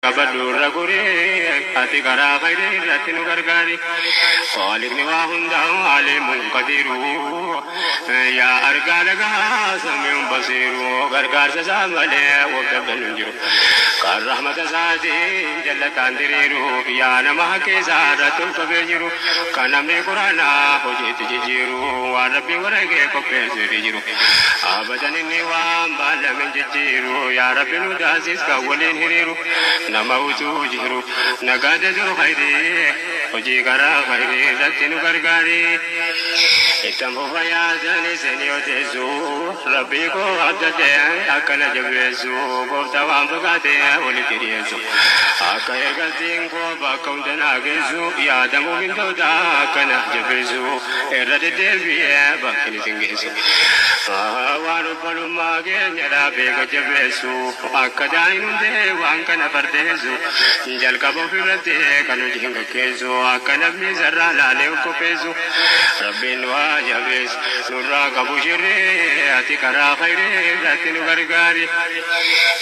Qabadhu irra gorii ati karaa khayrii irratti nu gargaari. Khaaliqni waa hundaa aliimun qadiiru, yaa argaa dhagaa samiun basiiru, gargaarsa isaa malee wabdabdannu hin jiru. Kan rahmata isaatiin jallataan diriiru, yaa nama haqqi isaa irratti ol qabee jiru, kan namni quraanaa hojiitti jijjiiru, waan rabbiin wareegee qopheesseefii jiru. Abadan inni waan baallame hin jijjiiru. Yaa Rabbi nu taasis kan waliin hiriiru. Nama utuu jiru nagaa daduu khayrii, hojii karaa khayrii irratti nu gargaari. Ittan fufa yaadan isin yoo teessu, Rabbii koo abdadhe akka na jabeessu, gooftaa waan fagaate walitti dhiyeessu, akka ergattiin koo bakka hunda naa geessu, yaada mu'mintoota akka naaf jabeessu, irra deddeebi'ee bakkin isin geessu. Waan obbolummaa keenya dhaabee gad jabeessu, akka daa'iin hundee waan kana fardeessu, jalqaba ofirratti kan hojiin gaggeessu, akka namni isarraa laalee of qopheessu, Rabbiin nu haa jabeessu, nurraa qabu shirrii, ati karaa khayrii irratti nu gargaari.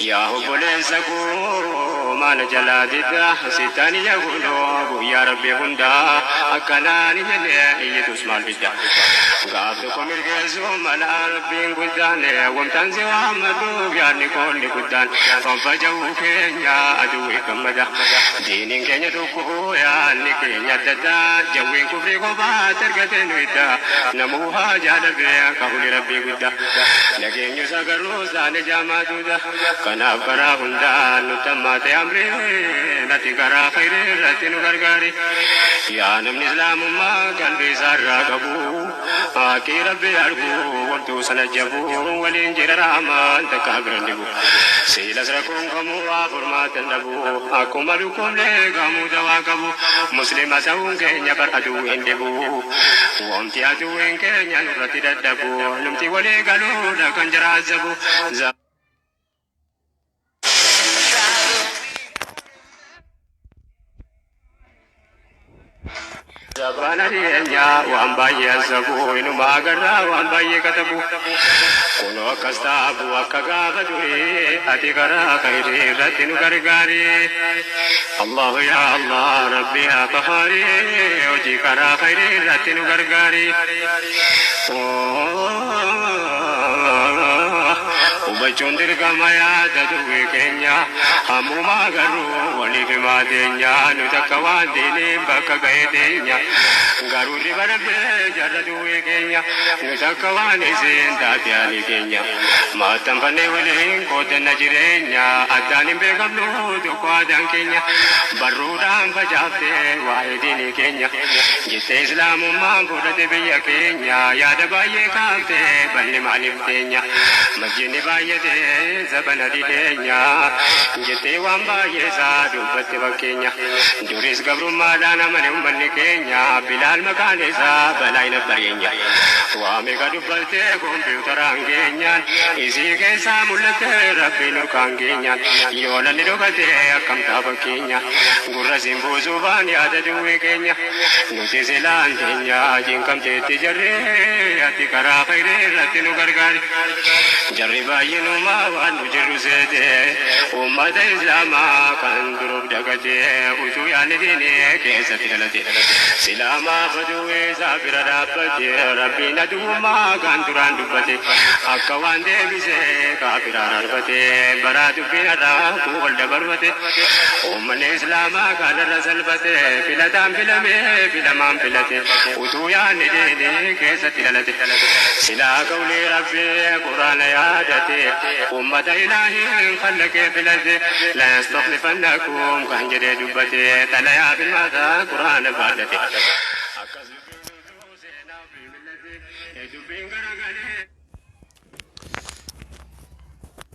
Yaa obboleessa koo maal jalaa didda sittaan ija kunoo guyyaa Rabbii hundaa akkanaan hin jenne iyyitus maal fidda? Gaaf tokko mirgeessuu mala Rabbiin guddaan, wamtaan si waammadhuuf yaadni koo inni guddaan, faffaca'uu keenya aduwwi gammada. Diiniin keenya tokko yaadni keenya adda addaa, jawween kufrii kophaatti argatee nu idda, namuu haajaa dhabee qawli Rabbii guddaa. Dhageenyus agarrus taane jaamaa duuda, kanaaf karaa hundaan nutti hammaate amriin, ati karaa khayrii irratti nu gargaari. Yaa namni islaamummaa qalbii isaarraa qabu, haaqii Rabbii argu wamtuu sana jabu, waliin jira rahmaan takkaa bira hin dhibu. Siilas rakkoon kamuu waa furmaata hin dhabu, akkuma dhukkubni kamuu dawaa qabu, muslima ta'uun keenya bar aduwwi hin dhibu. Wamti aduwwiin keenya nurratti dadhabu, numti walii galuudha kan jara azzabu. Zabana dhiyeenya waan baay'ee azzabu, inuma agarraa waan baay'ee katabu. Kunoo akkas taabu akka gaafa durii, ati karaa khayrii irratti nu gargaari. Allahu yaa Allah Rabbi yaa Qahhaari, hojii karaa khayrii irratti nu gargaari. Hubachuun dirqama yaada duwwii keenya, hammuma agarru waliif himaa teenya, nuti akka waan diiniin bakka ga'e teenya, garuu riba dhabdee jarra duwwii keenya, nuti akka waan isiin taate haalii keenya, maxxanfannee waliin qooddanna jireenya, addaan hin beekamnu tokko aadaan keenya, barruudhaan facaaftee waa'ee diinii keenya. Jettee islaamummaan fudhate biyya keenya, yaada baay'ee kaafte banne maaliif teenya, masjidni baay'ate zabana dhiheenya, jettee waan baay'ee isaa dubbatte fakkeenya, duris gabrummaadhaan amane ummanni keenya, Bilaal maqaan isaa balaa hin abbareenya, waa meeqa dubbatte kompiwutaraan geenyaan, isii keessaa mul'atte rabbiin nurkaan geenyaan, yoo namni dhokate akkam ta'a fakkeenya, gurra siin buusuufaan yaada duwwee keenya. Nuti silaan teenya cinqamteetti jarri, ati karaa khayrii irratti nu gargaari. Jarri baay'inumaa waan nu jirru seete, ummata islaamaa kan duruuf dagate, utuu yaadni diinii keessatti dhalate. Silaa maaf aduwwii isaa bira dhaabbate, Rabbiin aduwwummaa kan duraan dubbate, akka waan deebisee kaafira araarfate, baraa dubbiin har'aa kun wal dabarfate. Ummanni Islaamaa kan irra salphate, filataan filamee filamaan filate, utuu yaadni diinii keessatti dhalate. Silaa qawlii Rabbii Qur'aana yaadate, ummata Ilaahiin khallaqee filate, la yastakhlifannakum kan jedhee dubbate, xalayaa filmaataa Qur'aana baadhate. Akkas dubbiin utuu seenaa ofii millate, dubbiin garagalee.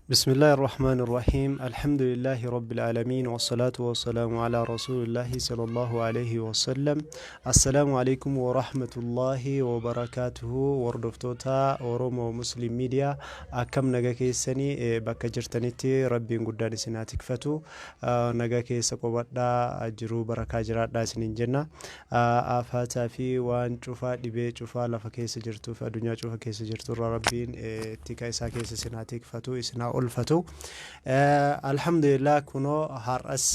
بسم الله الرحمن الرحيم، الحمد لله رب العالمين، والصلاة والسلام على رسول الله صلى الله عليه وسلم. السلام عليكم ورحمة الله وبركاته. Hordoftoota Oromoo Muslim Media, akkam naga keessanii? Bakka jirtanitti Rabbiin guddaan isin haa tikfatu. Naga keessa qobadhaa, jiruu barakaa jiraadhaa isiniin jenna. Afaataa fi waan cufaa, dhibee cufaa lafa keessa jirtuu fi addunyaa cufa keessa jirtu irraa Rabbiin tika isaa keessa isin haa tikfatu, isin haa olfatu. Alhamdulillah, kunoo har'as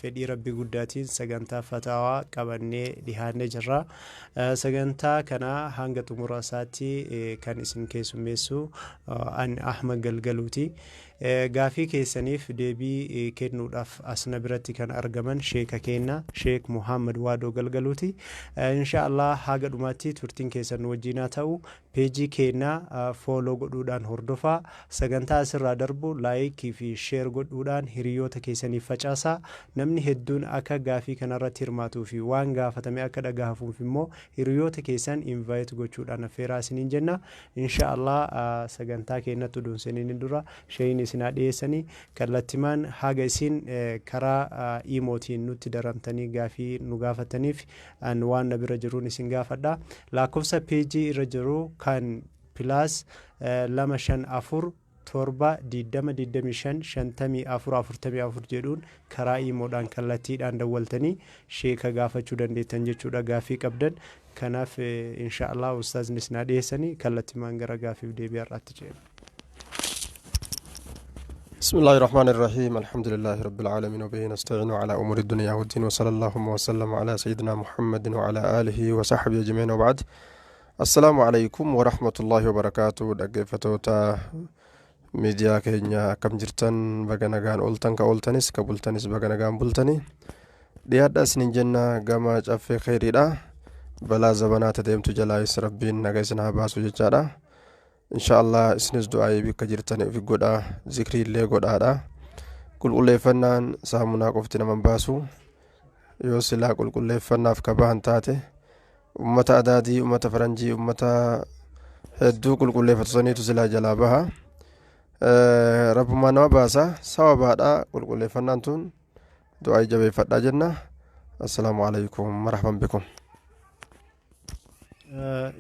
fedhii Rabbii guddaatiin sagantaa fataawaa qabannee dhihaannee jirra. Sagantaa kana hanga xumura isaatti kan isin keessummeessu ani Ahmad Galgaluuti. Gaafii keessaniif deebii kennuudhaaf as na biratti kan argaman sheeka keenna Sheek Muhammad Waadoo Galgaluuti. Insha Allah haga dhumaatti turtiin keessan nu wajjin haa ta'u. Peejii keenya follow godhuudhaan hordofaa. Sagantaa asirraa darbu like fi share godhuudhaan hiriyoota keessaniif facaasaa. Namni hedduun akka gaafii kanarratti hirmaatuu fi waan gaafatame akka dhagahafuuf immoo hiriyoota keessan invite gochuudhaan affeeraa isiniin jenna. Insha Allah sagantaa keenyatti uduun seeniin dura sheeyin isin haa dhiyeessanii, kallattimaan haga isin karaa iimootiin nutti daramtanii gaafii nu gaafataniif an waan na bira jiruun isin gaafadha. Lakkoofsa peejii irra jiru kan plus 254 7 20 25 54 44 jedhuun karaa iimoodhaan kallattiidhaan dawwaltanii sheeka gaafachuu dandeettan jechuudha, gaafii qabdan. Kanaaf insha Allah ustaazni isin haa dhiyeessanii, kallattimaan gara gaafiif deebii har'aatti ceena. بسم الله الرحمن الرحيم، الحمد لله رب العالمين، وبه نستعين على أمور الدنيا والدين، وصلى اللهم وسلم على سيدنا محمد وعلى آله وصحبه أجمعين، وبعد، السلام عليكم ورحمة الله وبركاته. Dhaggeeffattoota miidiyaa keenya, akkam jirtan? Baga nagaan ooltan. Ka ooltanis ka bultanis baga nagaan bultanii dhiyaadha isinin jenna. Gama caffee kheyriidha. Balaa zabanaata deemtu jalaayis Rabbiin naga isin haa baasu jechaadha. Insha Allah isinis du'aayii bikka jirtani ofi godhaa, zikrii illee godhaadha. Qulqulleeffannaan saamunaa qofti naman baasu. Yoo silaa qulqulleeffannaaf ka bahan taate, ummata adaadii, ummata faranjii, ummata hedduu qulqulleeffatu saniitu silaa jalaa baha. Rabbumaa nama baasa, sawabaadha. Qulqulleeffannaan tun du'aayii jabeeffadhaa jenna. Assalaamu alaikum, marhaban bikum.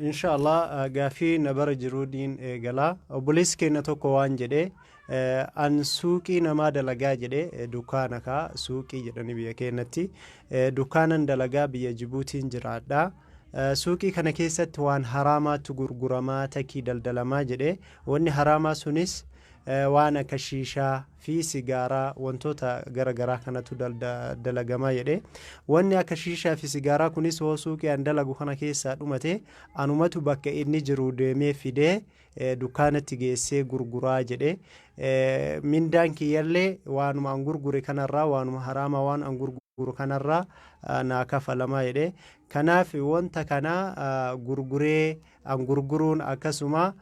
Insha Allah gaafii na bara jiruudhiin eegalaa. Obboleessi keenya tokko waan jedhe, an suuqii namaa dalagaa jedhe, dukkaana kaa suuqii jedhani biyya keenyatti, dukkaanan dalagaa, biyya Jibuutiin jiraadha. Suuqii kana keessatti waan haraamaatu gurguramaa takii daldalamaa jedhe. Wanni haraamaa sunis waan akka shiishaa fi sigaaraa, wantoota gara garaa kanatu dalagamaa jedhe. Wanni akka shiishaa fi sigaaraa kunis hoo suuqii an dalagu kana keessaa dhumate, anumatu bakka inni jiru deemee fidee dukkaanatti geessee gurguraa jedhe. Mindaan kiyyallee waanuma an gurgure kanarraa, waanuma haraamaa waan an gurguru kanarraa naa kafalamaa jedhe. Kanaaf wanta kana gurguree an gurguruun, akkasuma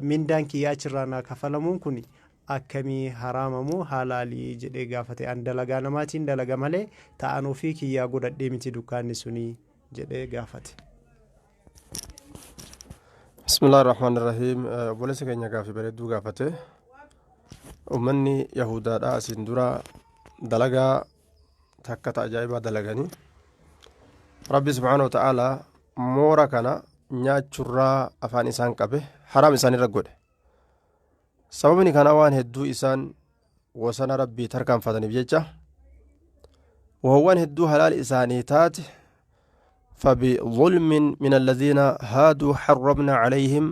mindaan kiyya achirraa naa kafalamuun kun akkamii, haraamamu halaalii jedhee gaafate. An dalagaa namaatiin dalaga malee ta'an ofii kiyyaa godhadhee miti dukkaanni sunii jedhee gaafate. بسم الله الرحمن الرحيم. Obboleessa keenya gaafii bareedduu gaafate. Uummanni Yahudaadha asiin dura dalagaa takka ta ajaa'ibaa dalaganii, Rabbi subhaanahu wa ta'aalaa moora kana nyaachurraa afaan isaan qabe, haraam isaanirra godhe. Sababni kana waan hedduu isaan wasana Rabbii tarkaanfataniif jecha, wahowwan hedduu halaal isaanii taate. فبظلم من الذين هادوا حرمنا عليهم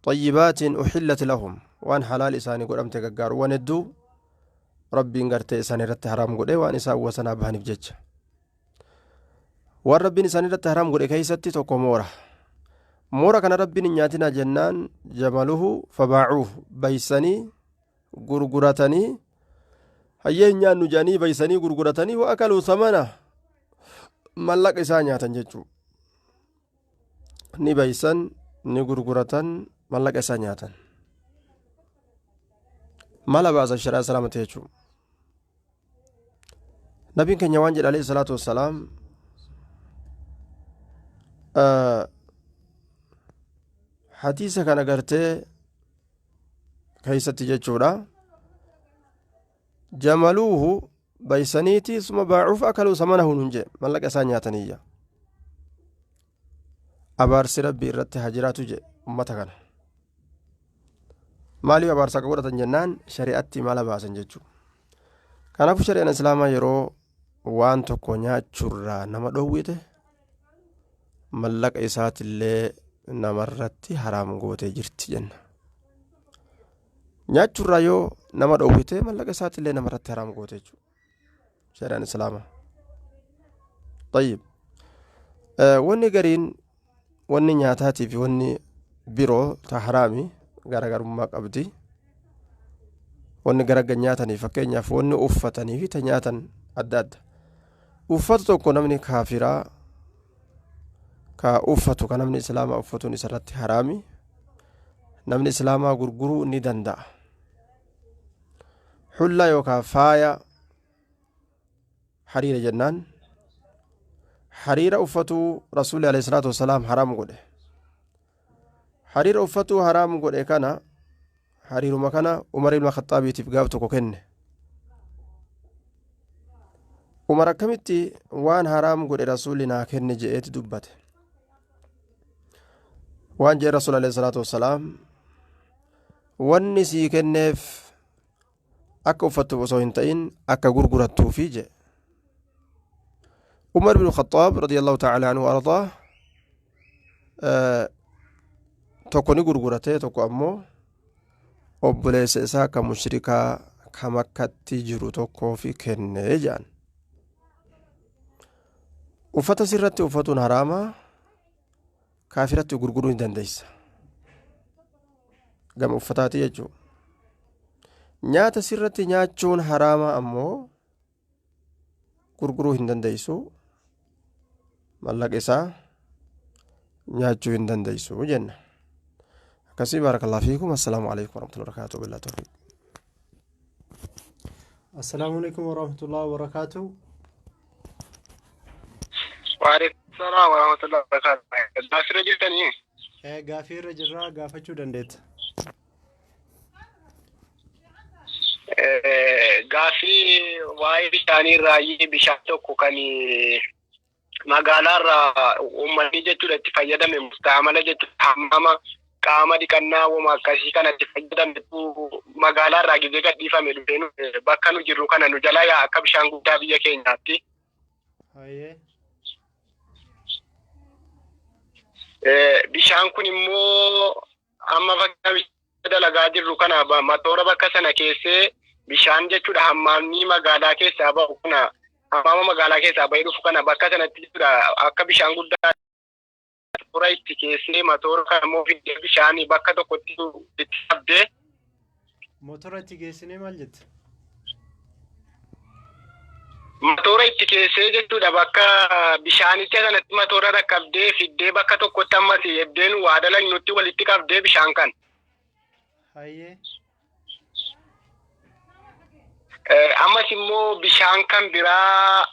طيبات أحلت لهم. وان حلال إساني قدمت غغار وان هدو ربين غرتي إساني رت حرام قده، وان إسان وسنا بهنف جج. Waan Rabbiin isaanii irratti haraam godhe keeysatti tokko moora. Moora kana Rabbiin hin nyaatinaa jennaan, جملوه فباعوه, baysanii gurguratanii, hayyee hin nyaannu jedhanii baysanii gurguratanii, وأكلوا ثمنه, mallaqa isaa nyaatan jechuu. Ni baysan, ni gurguratan, mallaqa isaa nyaatan. Mala baasan shari'aa islaamatti jechuu. Nabiin keenya waan jedhe, عليه الصلاة والسلام, hadiisa kana gartee keeysatti jechuudha. جملوه, baysaniiti, ثم باعوه فأكلوا ثمنه nun jee, mallaqa isaa nyaataniyya. Abaarsi Rabbii irratti haa jiraatu je ummata kana. Maaliif abaarsa akka godhatan jennaan, shari'atti mala baasan jechuu. Kanaafuu shari'aan islaamaa yeroo waan tokko nyaachuurraa nama dhoowwite, mallaqa isaatillee namarratti haraam gootee jirti jenna. Nyaachuurraa yoo nama dhoowwite mallaqa isaatiillee namarratti haraam goote jechuudha. Shari'aan Islaamaa. Tayyib. Wanni gariin wanni nyaataatii fi wanni biroo ta haraami garaagarummaa qabdi. Wanni gara nyaatanii fakkeenyaaf wanni uffatanii fi ta nyaatan adda adda. Uffata tokko namni kaafiraa ka uffatu ka namni islaamaa uffatuun isarratti haraami. Namni islaamaa gurguruu ni danda'a. Hullaa yookaan faaya hariira jennaan hariira uffatuu Rasuulli alayhi salaatu wasalaam haraam godhe. Hariira uffatuu haraam godhe kana hariiruma kana Umar ilma Khaxaabiitiif gaaf tokko kenne. Umar akkamitti waan haraam godhe Rasuulli naa kenne je'eeti dubbate. Waan jedhe Rasuulli alayhi salaatu wasalaam wanni sii kenneef akka uffattuuf osoo hin ta'in akka gurgurattuufi jedhe. Umar bin Khaxaab radiyallahu ta'ala anhu ardaa tokko ni gurgurate, tokko ammoo obboleessa isaa ka mushrikaa ka Makkatti jiru tokkoofi kenne jedhan. Uffata sirratti uffatuun haraama, kaafiratti gurguruu ni dandeessa. Gama uffataati jechuudha. Nyaata sirratti nyaachuun haraama ammoo gurguruu hin dandeessu. Mallaqa isaa nyaachuu hin dandeessu jenna. Akkasii, baarakallahu fiikum. Assalaamu alaikum warahmatullahi wabarakatuh. Billahi tawfiiq. Assalaamu alaikum warahmatullahi wabarakatuh. Waalaikum salaam warahmatullahi wabarakatuh. Gaaffiirra jirtanii? Gaaffiirra jirraa, gaafachuu dandeetta. Gaaffii waa'ee bishaanii irraa, bishaan tokko kan magaalaarraa uummanni jechuudha itti fayyadame, mustaamala jechuudha, hammama qaama dhiqannaa wama akkasii kana itti fayyadametu magaalaarraa gizee gadhiifame dhufee bakka nu jirru kana nu jala yaa akka bishaan guddaa biyya keenyaatti. Bishaan kun immoo amma bakka dalagaa jirru kana matoora bakka sana keessee bishaan jechuudha hammaamni magaalaa keessaa bahu kana, hammaama magaalaa keessaa bahee dhufu kana bakka sanatti jechuudha akka bishaan guddaa matoora itti keessee, matoora kana immoo fiddee bishaan bakka tokkotti itti qabdee. Motora itti geessinee maal jette? Matoora itti keessee jechuudha, bakka bishaanicha sanatti matoora rakkabdee fiddee bakka tokkotti ammas eddeen waa dalagnutti walitti qabdee bishaan kan. Ammas immoo bishaan kan biraa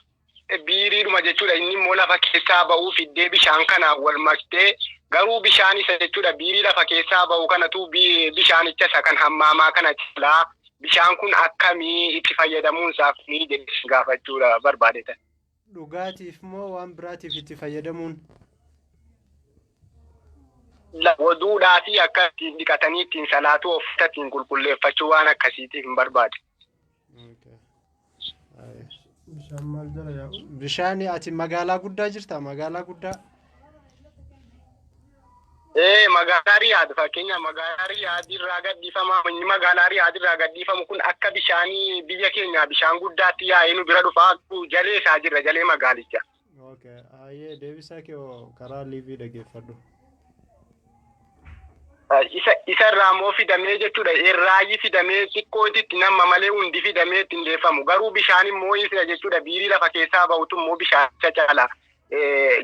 biiriidhuma jechuudha, inni immoo lafa keessaa ba'uu fiddee bishaan kana wal maktee, garuu bishaan isa jechuudha biirii lafa keessaa ba'u kanatu bishaanicha isa kan hammaamaa kana caalaa, bishaan kun akkamii itti fayyadamuun isaaf ni jedhee gaafachuudha barbaadetan. Dhugaatiif moo waan biraatiif itti fayyadamuun? Waduudhaa fi akka ittiin dhiqatanii ittiin salaatuu, uffata ittiin qulqulleeffachuu, waan akkasiitiif hin barbaade. Bishaan maal jala yaa'u? Bishaan ati magaalaa guddaa jirta, magaalaa guddaa? Ee, magaalaa Riyaad, fakkeenyaaf magaalaa Riyaad irraa gadhiifama. Inni magaalaa Riyaad irraa gadhiifamu kun akka bishaanii biyya keenya bishaan guddaatti yaa'ee nu bira dhufaa, jalee isaa jirra, jalee magaalicha. Okay. Hayyee, deebisaa kee karaa live dhaggeeffadhu. Isa irraa immoo fidamee jechuudha, irraayyi fidamee xiqqootti itti nama malee hundi fidamee ittiin deeffamu, garuu bishaan immoo isa jechuudha biirii lafa keessaa bahutu immoo bishaanicha caala.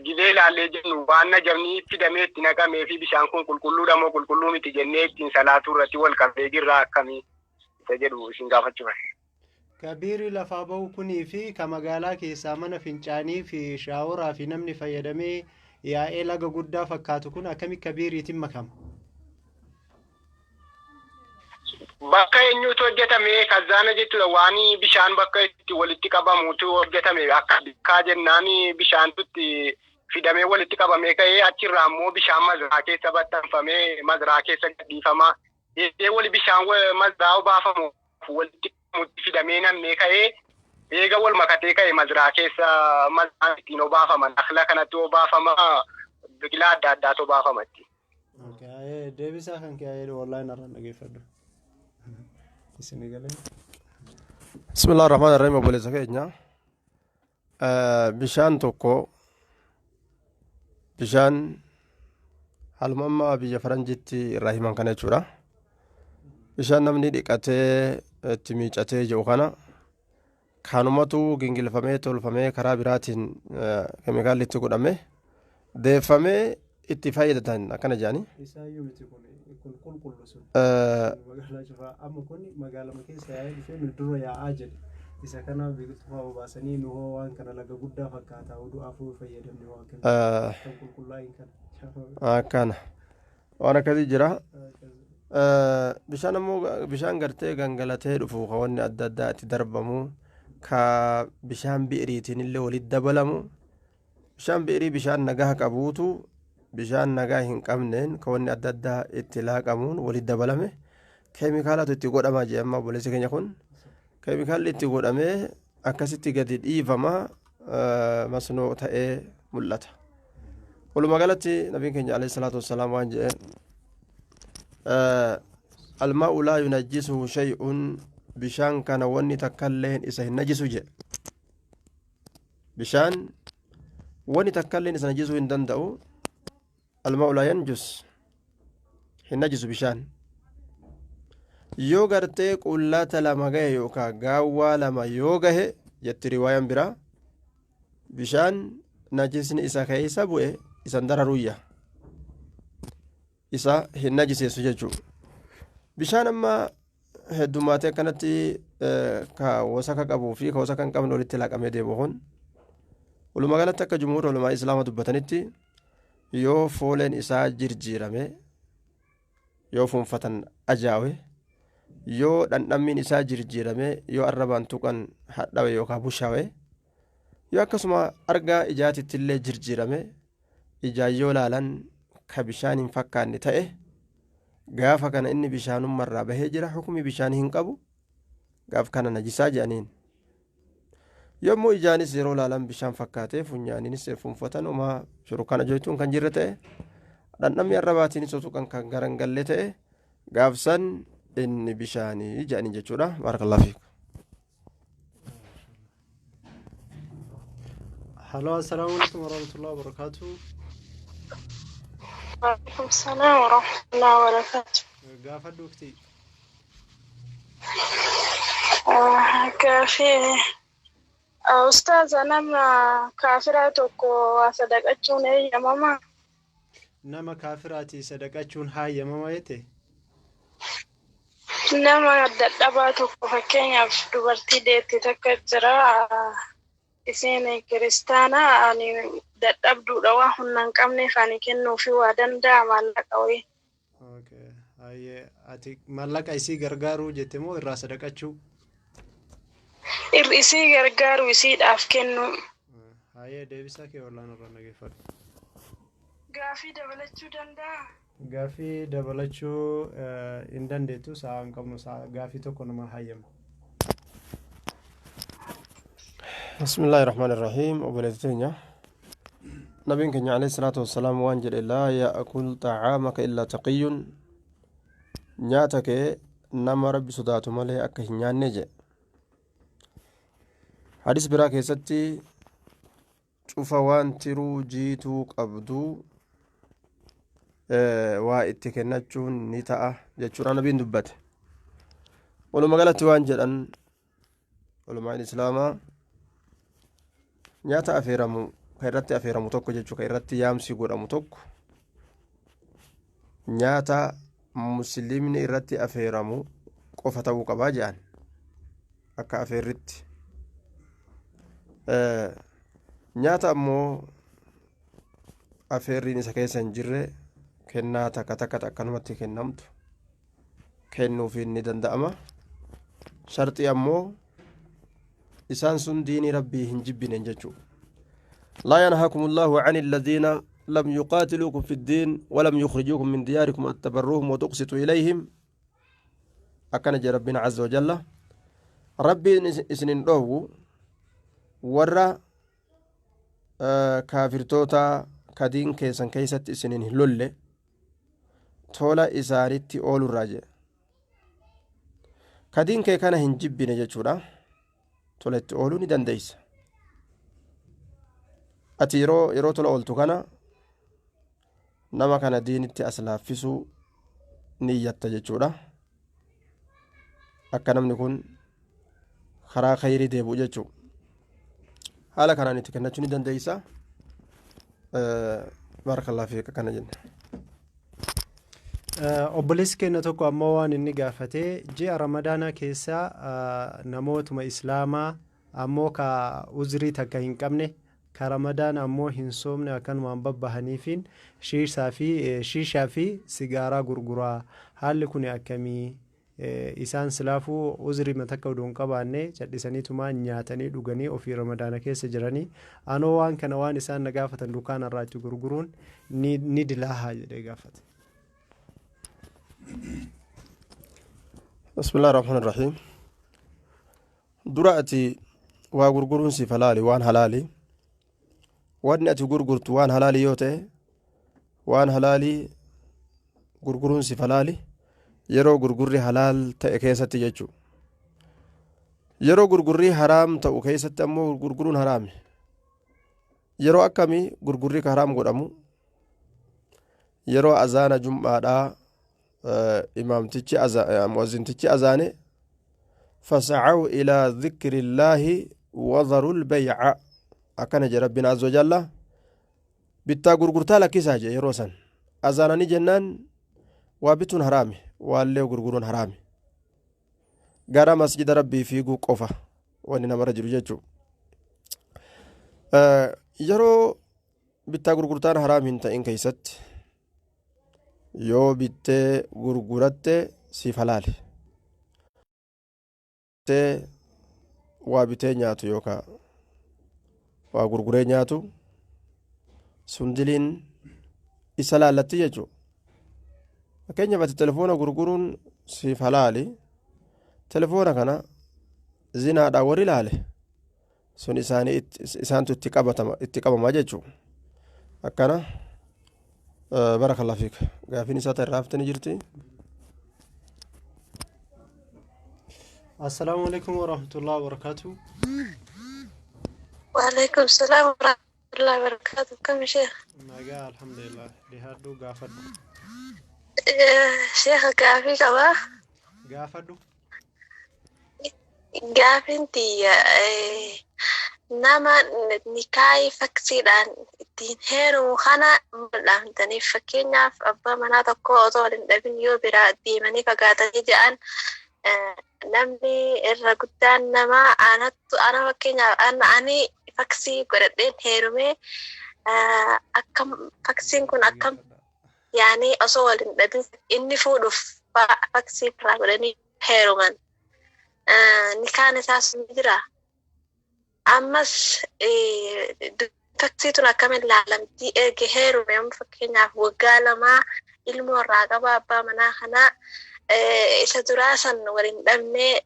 Gizee ilaallee jennu waan najabni fidamee itti naqamee fi bishaan kun qulqulluudha moo qulqulluu miti jennee ittiin salaatuu irratti wal qabdee jirra, akkamii isa jedhu isin gaafachuudha. Ka biirii lafaa bahu kunii fi ka magaalaa keessaa mana fincaanii fi shaaworaa fi namni fayyadamee yaa'ee laga guddaa fakkaatu kun akkami ka biiriitiin makama? Bakka eenyutu hojjetame kazaana jechuudha, waan bishaan bakka itti walitti qabamutu hojjetame, akka bikkaa jennaan bishaantu itti fidamee walitti qabamee ka'ee achirraa immoo bishaan mazraa keessa baxxanfamee mazraa keessa gadhiifama. Eegee wali bishaan mazraa obaafamu walitti qabamutti fidamee nammee ka'ee eega wal makatee ka'e mazraa keessa mazraan ittiin obaafama, nakla kanatti obaafama, biqilaa adda addaatu obaafama itti. Deebisaa kan kee online irraan dhaggeeffadhu. Isin galee. Bismillah ar-Rahmaan ar-Rahiim. Obboleessa keenya, bishaan tokko, bishaan haaluma amma biyya faranjiitti irraa himan kana jechuudha. Bishaan namni dhiqatee itti miicatee jiru kana kanumatu gingilfamee tolfamee karaa biraatiin keemikaalli itti godhame deeffamee itti fayyadatan akkana jedhanii. Isaayyuu miti, kun qulqullu sun. Magaalaa cufaa amma kun magaalama keessa yaa'ee dhufee nu dura yaa'aa jedhe. Isa kana biqiltuu obaasanii nu hoo waan kana laga guddaa fakkaata, oduu afur fayyadamne waan kana kan qulqullaa'in kana. Akkana waan akkasii jira. Bishaan ammoo bishaan gartee gangalatee dhufu, ka wanni adda addaa itti darbamu, ka bishaan bi'iriitiin illee walitti dabalamu, bishaan bi'irii bishaan nagaa qabuutu bishaan nagaa hin qabneen ka wanni adda addaa itti laaqamuun walitti dabalame keemikaalatu itti godhama jee. Amma obboleessi keenya kun keemikaalli itti godhamee akkasitti gadi dhiifama, masnoo ta'ee mul'ata. Walumaa galatti nabiin keenya alayhi salaatu wassalaam waan jedhe: "Almaa'u laa yunajjisuhu shay'un", bishaan kana wanni takkailleen isa hin najisu jedhe. Bishaan wanni takkailleen isa najisuu hin danda'u. Almaa'u laa yanjus, hin najisu. Bishaan yoo gartee qullaata 2 gahe yookaan gaawwaa 2 yoo gahe jetti riwaayaan biraa, bishaan najisni isa keessa bu'e isan dararuyya, isa hin najiseessu jechuu. Bishaan amma heddummaatee akkanatti ka wasaka qabuu fi ka wasaka hin qabne walitti laaqamee deemu kun, walumaa galatti akka jumhuura ulamaa islaama dubbatanitti, yoo fooleen isaa jirjiirame, yoo fuunfatan ajaawe, yoo dhandhammiin isaa jirjiirame, yoo arrabaan tuqan hadhawe yookaan bushaawe, yoo akkasuma argaa ijaatitti illee jirjiirame, ijaan yoo laalan ka bishaan hin fakkaanne ta'e, gaafa kana inni bishaanummarraa bahee jira, hukumi bishaanii hin qabu, gaaf kana najisaa jedhaniin. Yommuu ijaanis yeroo laalan bishaan fakkaatee, funyaaniinis fuunfatan homaa shurukaan ajoituun kan jirre ta'e, dhandhamni arrabaatiinis tuqan kan garangalle ta'e, gaafsan inni bishaanii jedhaniin jechuudha. Baarakallahu fiik. Hello, assalaamu alaikum warahmatullahi wabarakatuh. Waalaikum salaam warahmatullahi wabarakatuh. Gaafadhu uktii. Gaafii, ustaaza, nama kaafiraa tokko waa sadaqachuun eeyyamamaa? Nama kaafiraatii sadaqachuun hayyamama jette? Nama dadhabaa tokko, fakkeenyaaf dubartii deette takka jira. Isiin kiristaana, ani dadhabduudha, waa humna hin qabneef ani kennuufi waa danda'a maallaqa wayii. Okay. Hayyee, ati maallaqa isii gargaaruu jette moo irraa sadaqachuu? Isii gargaaru, isiidhaaf kennu. Hayyee, deebisaa kee wallaan irraa dhageeffadhu. Gaafii dabalachuu danda'a? Gaafii dabalachuu hin dandeettu, sa'a hin qabnu, sa'a gaafii tokko nama hayyama. بسم الله الرحمن الرحيم. Obboleettii teenya, nabiin keenya alayhi salaatu wassalaam waan jedhe: "لا يأكل طعامك إلا تقي", nyaata kee nama Rabbi sodaatu malee akka hin nyaanne jedhe. Hadis biraa keessatti cufa waan tiruu jiituu qabdu waa itti kennachuun ni ta'a jechuudha nabiin dubbate. Walumaa galatti waan jedhan ulamaan islaamaa, nyaata afeeramu, ka irratti afeeramu tokko jechuu, ka irratti yaamsi godhamu tokko, nyaata muslimni irratti afeeramu qofa ta'uu qabaa jedhan akka afeerritti. Nyaata ammoo afeerriin isa keessa hin jirre, kennaa takka takka akkanumatti kennamtu kennuufiin ni danda'ama. Sharxii ammoo isaan sun diinii Rabbii hin jibbinen jechuu. لا ينهاكم الله عن الذين لم يقاتلوكم في الدين ولم يخرجوكم من دياركم أن تبروهم وتقسطوا إليهم. Akkana jee Rabbiin عز وجل: Rabbiin isinin dhoowwu warra kaafirtoota kadiin keessan keeysatti isinin hin lolle tola isaanitti oolurraa jedhe. Ka diin kee kana hin jibbine jechuudha. Tola itti ooluu ni dandeeysa. Ati yeroo tola ooltu kana nama kana diinitti as laaffisuu niyyatta jechuudha. Akka namni kun karaa khayrii deebi'u jechuudha. Haala kanaan itti kennachuu ni dandeeysa. Barakallahu fiik akkana jenna. Obboleessi keenya tokko ammoo waan inni gaafate, ji'a Ramadaanaa keessa namootuma Islaamaa ammoo ka uzrii takka hin qabne, ka Ramadaana ammoo hin soomne, akkanumaan babbahaniifiin shiishaa fi sigaaraa gurguraa. Haalli kun akkamii? Isaan silaafuu uzrii takka odoo hin qabaanne callisaniitumaan nyaatanii dhuganii ofii Ramadaana keessa jiranii, anoo waan kana waan isaan na gaafatan dukaana irraa itti gurguruun ni dilaahaa jedhee gaafate. بسم الله الرحمن الرحيم. Dura ati waa gurguruun siif halaali, waan halaali. Wanni ati gurgurtu waan halaali yoo ta'e, waan halaalii gurguruun siif halaali, yeroo gurgurri halaal ta'e keessatti jechuu. Yeroo gurgurri haraam ta'u keessatti ammoo gurguruun haraami. Yeroo akkamii gurgurri ka haraam godhamu? Yeroo azaana jum'aadhaa imaamtichi, mu'azzintichi azaane, "فاسعوا إلى ذكر الله وذروا البيع" akkana jedhe Rabbiin azza wajalla. Bittaa gurgurtaa lakkisaa jedhe. Yeroo san azaananii jennaan waa bituun haraami, waallee gurguruun haraami, gara masjida Rabbii fiiguu qofa wanni namarra jiru jechuu. Yeroo bittaa gurgurtaan haraam hin ta'in keessatti yoo bittee gurguratte siif halaali. Waa bitee nyaatu yookaan waa gurguree nyaatu sun diliin isa laallatti jechuudha. Fakkeenyaaf, ati telefoona gurguruun siif halaali. Telefoona kana zinaadhaan warri ilaale sun isaanii isaantu itti qabatama, itti qabama jechuudha. Akkana, barakallahu fiik. Gaafiin isaa ta'e raafte ni jirti. السلام عليكم ورحمة الله وبركاته. وعليكم السلام ورحمة الله وبركاته. Akkam sheekh? Nagaa, alhamdulillah. Dhihaadhu, gaafadhu. Sheekha, gaafii qabaa. Gaafadhu. Gaafiin tiyya, nama nikaayii faksiidhaan ittiin heerumu kana maal dhaamtaniif? Fakkeenyaaf, abbaa manaa tokko otoo wal hin dhabin yoo biraa deemanii fagaatanii jedhan, namni irra guddaan namaa anattu ana, fakkeenyaaf ani faksii godhadheen heerumee, akkam faksiin kun, akkam yaani osoo wal hin dhabin inni fuudhuuf faksii biraa godhanii heeruman, nikaan isaa sun ni jira? Ammas faksii tun akkamiin laalamtii erga heerume? Amma fakkeenyaaf waggaa 2 ilmoo irraa qaba. Abbaa manaa kanaa isa duraa san waliin dhabnee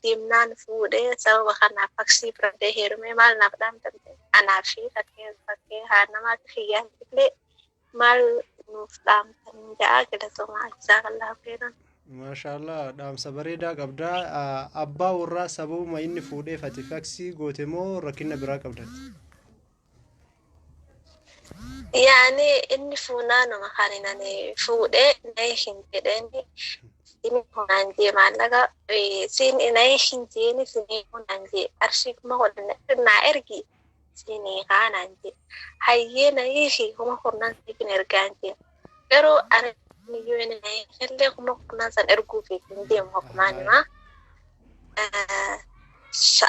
deemnaan fuudhee, sababa kanaaf faksii fudhadhee heerume. Maal naaf dhaamtan? Anaa fi fakkee haa nama akka kiyyaan illee maal nuuf dhaamtan ja'a. Galatoomaa, jazakallahu khairan. Maashaallah, dhaamsa bareedaa qabdaa. Abbaa warraa sababuma inni fuudheef ati faksii goote moo rakkina biraa qabdan? Yaani inni fuunaanuma kan ani fuudhee na hin jedheen, inni funaan jee maallaqa siin na hin jeeni, sinii funaan jee, qarshii 10,000 naa ergi sinii kaanaan jee, hayyee na hiiki, 10,000 siifin ergaan jee. Garuu ani iyyuu inni na hiikellee 10,000 san erguuf hin deemu, hakumaan himaa.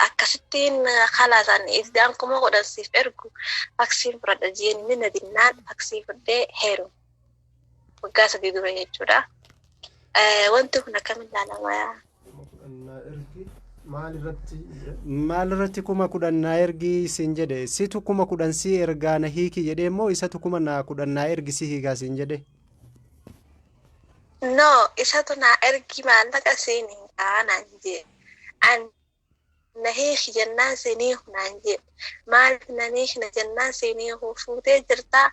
Akkasittiin kalaasan iddaan 10,000 siif ergu faksiin fudhadha jeen, inni na dinnaan faksii fudhee heerume. Waggaa 3 dura jechuudha. Wanti kun akkamiin ilaalama? Maal irratti? Maal irratti 10,000 naa ergi siin jedhe? Situ 10,000 si ergaa na hiiki jedhee moo isatu 10,000 naa ergi si hiikaa siin jedhe? No, isatu naa ergi maallaqa siin hin kaanaan jee. An na hiiki jennaan siin hiiku naan jee. Maaliif na hiikna jennaan siin hiiku, fuutee jirtaa,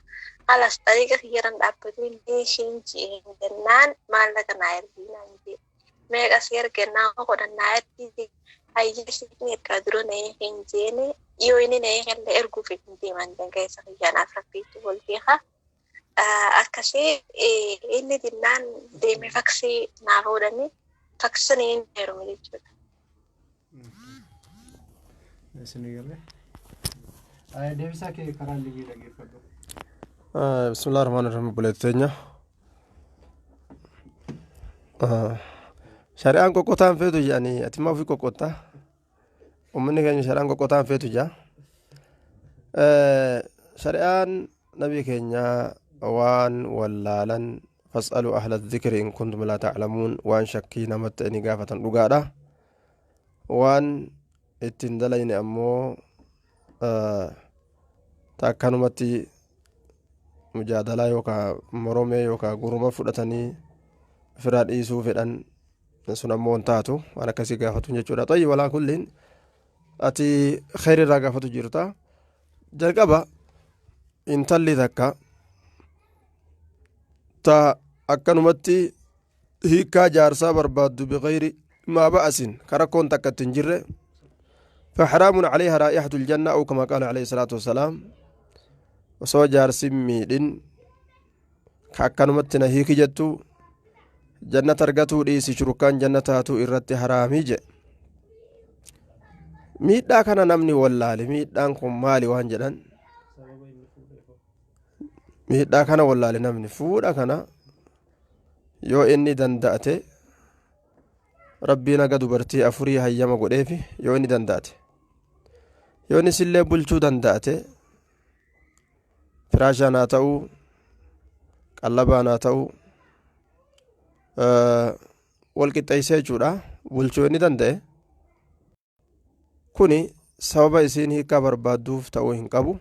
halas xariiqa kiyyaran dhaabbatiin hiikiin jeen jennaan maallaqa naa ergi naan jee. Meeqa si ergennaa godhannaa ergiti. Hayyee siin ergaa dura na hin jeene yoo inni na illee erguuf hin deeman dandeessa kiyyaanaaf rabbiitu wal beeka. Akkasii inni dinnaan deemee faksii naa fuudhanii faksii hin heerume jechuudha. Isin eegalee. Deebisaa kee karaa liigii dhaggeeffadhu. Bismillah rahmaan rahim obboleettii teenya. Shari'aan qoqqotaan feetu jedhanii ati maa ofii qoqqotta? Uummanni keenya shari'aan qoqqotaan feetu jedha. Shari'aan nabii keenya waan wallaalan fas'alu ahla dhikri in kuntum laa ta'lamuun waan shakkii namatti inni gaafatan dhugaadha. Waan ittiin dalayne ammoo akkanumatti mujaadalaa yookaan moromee yookaan guruma fudhatanii ofirraa dhiisuu fedhan sun ammoo hin taatu waan akkasii gaafatu jechuudha. Xayyi walaa kulliin ati kheyri irraa gaafatu jirta. Jalqaba intalli takka ta akkanumatti hiikkaa jaarsaa barbaaddu biqayri maa ba'asin ka rakkoon takka itti hin jirre فحرام عليها رائحة الجنة أو كما قال عليه الصلاة والسلام osoo jaarsi miidhin ka akkanumatti na hiiki jettu jannata argatuu dhiisi shurkaan jannataatuu irratti haraamii jedhe miidhaa kana namni wallaale miidhaan kun maali waan jedhan miidhaa kana wallaale namni fuudha kana yoo inni danda'ate rabbiin haga dubartii afurii hayyama godheefi yoo inni danda'ate yoo inni sillee bulchuu danda'ate firaashaan haa ta'uu qallabaan haa ta'uu wal qixxeessee jechuudha bulchuu inni danda'e kuni sababa isiin hiikaa barbaadduuf ta'uu hin qabu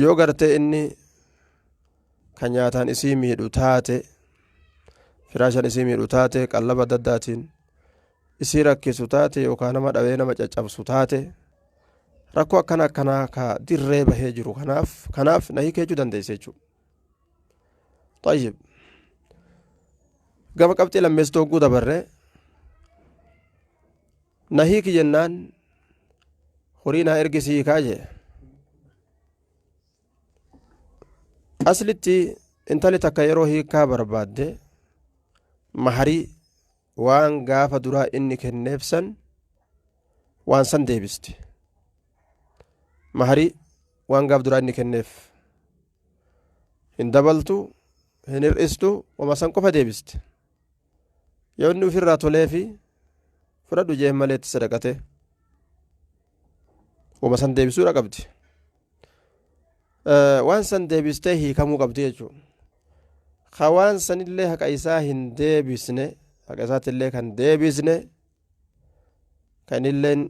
yoo gartee inni kan nyaataan isii miidhu taate firaashaan isii miidhu taate qallaba adda addaatiin isii rakkisu taate yookaan nama dhabee nama caccabsu taate rakkoo akkana akkanaa ka dirree bahee jiru kanaaf kanaaf na hiikee dandeesse jechuudha. Tayyib gama qabxii lammeessitoo hogguu dabarree na hiiki jennaan horii naa ergi si hiikaa jee aslitti intalli takka yeroo hiikaa barbaadde maharii waan gaafa duraa inni kenneef san waan san deebisti maharii waan gaaf duraa inni kenneef hin dabaltu hin hir'istu wama san qofa deebisti yoo inni ofirraa toleefi fudhadhu jeen malee itti sadaqate wama san deebisuudha qabdi waan san deebistee hiikamuu qabdi jechuudha ka waan sanillee haqa isaa hin deebisne haqa isaatillee kan deebisne kan illeen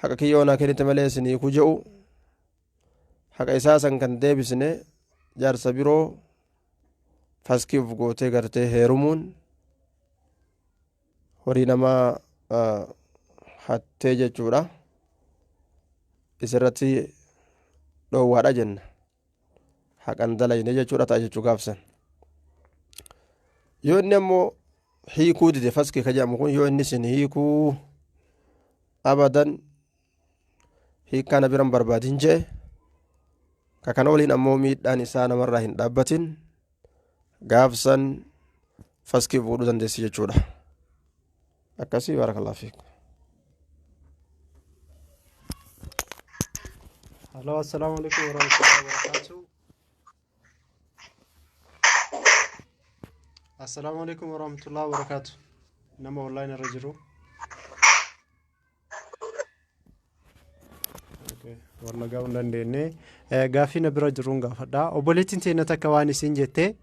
haqa kiyyoo naa kennite malee isinii ku je'u haqa isaa san kan deebisne jaarsa biroo faskii uf gootee gartee heerumuun horii namaa hattee jechuudha isirratti dhoowwaadha jenna haqan dalayne jechuudha ta'a jechuu gaafsan yoo inni ammoo hiikuu dide faskii ka jedhamu kun yoo inni isin hiikuu abadan hiikkaa na biran barbaadin jee ka kana waliin ammoo miidhaan isaa namarraa hin dhaabbatin gaafsan faskii fuudhuu dandeessi jechuudha akkasii baarakallahu fiik Hello, assalamu alaikum warahmatullahi wabarakatuh. Assalaamu alaikum warahmatullahi wabarakatuh. Nama online irra jiru. Warra ga'uu hin dandeenye. Gaaffii na bira jiruun gaafadha. Obboleettiin teenya takka waan isin jette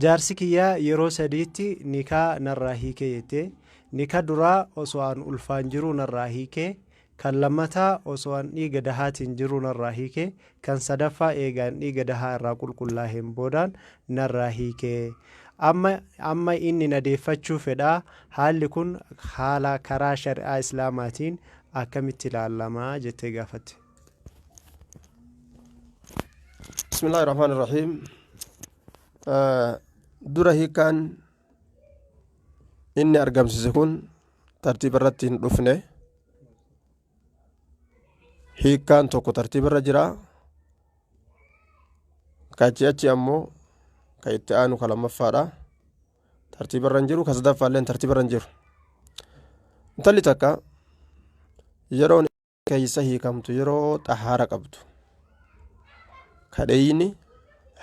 jaarsi kiyyaa yeroo sadiitti nikaa narraa hiikee jette. Nika duraa osoo an ulfaan jiru narraa hiikee kan lammataa osoo an dhiiga dahaatiin jiru narraa hiikee kan sadaffaa eegaan dhiiga dahaa irraa qulqullaa'een boodaan narraa hiikee. Amma amma inni na deeffachuu fedhaa haalli kun haala karaa shari'aa islaamaatiin akkamitti ilaalamaa jettee gaafatte. بسم الله الرحمن الرحيم. Dura hiikaan inni argamsiise kun tartiiba irratti hin dhufne. Hiikaan tokko tartiiba irra jira. Kachi achi ammoo ka itti aanu ka lammaffaadha. Tartiiba irra hin jiru, ka sadaffaallee tartiiba irra hin jiru. Intalli takka yeroon keeysa hiikamtu yeroo xahaara qabdu, ka dheeyni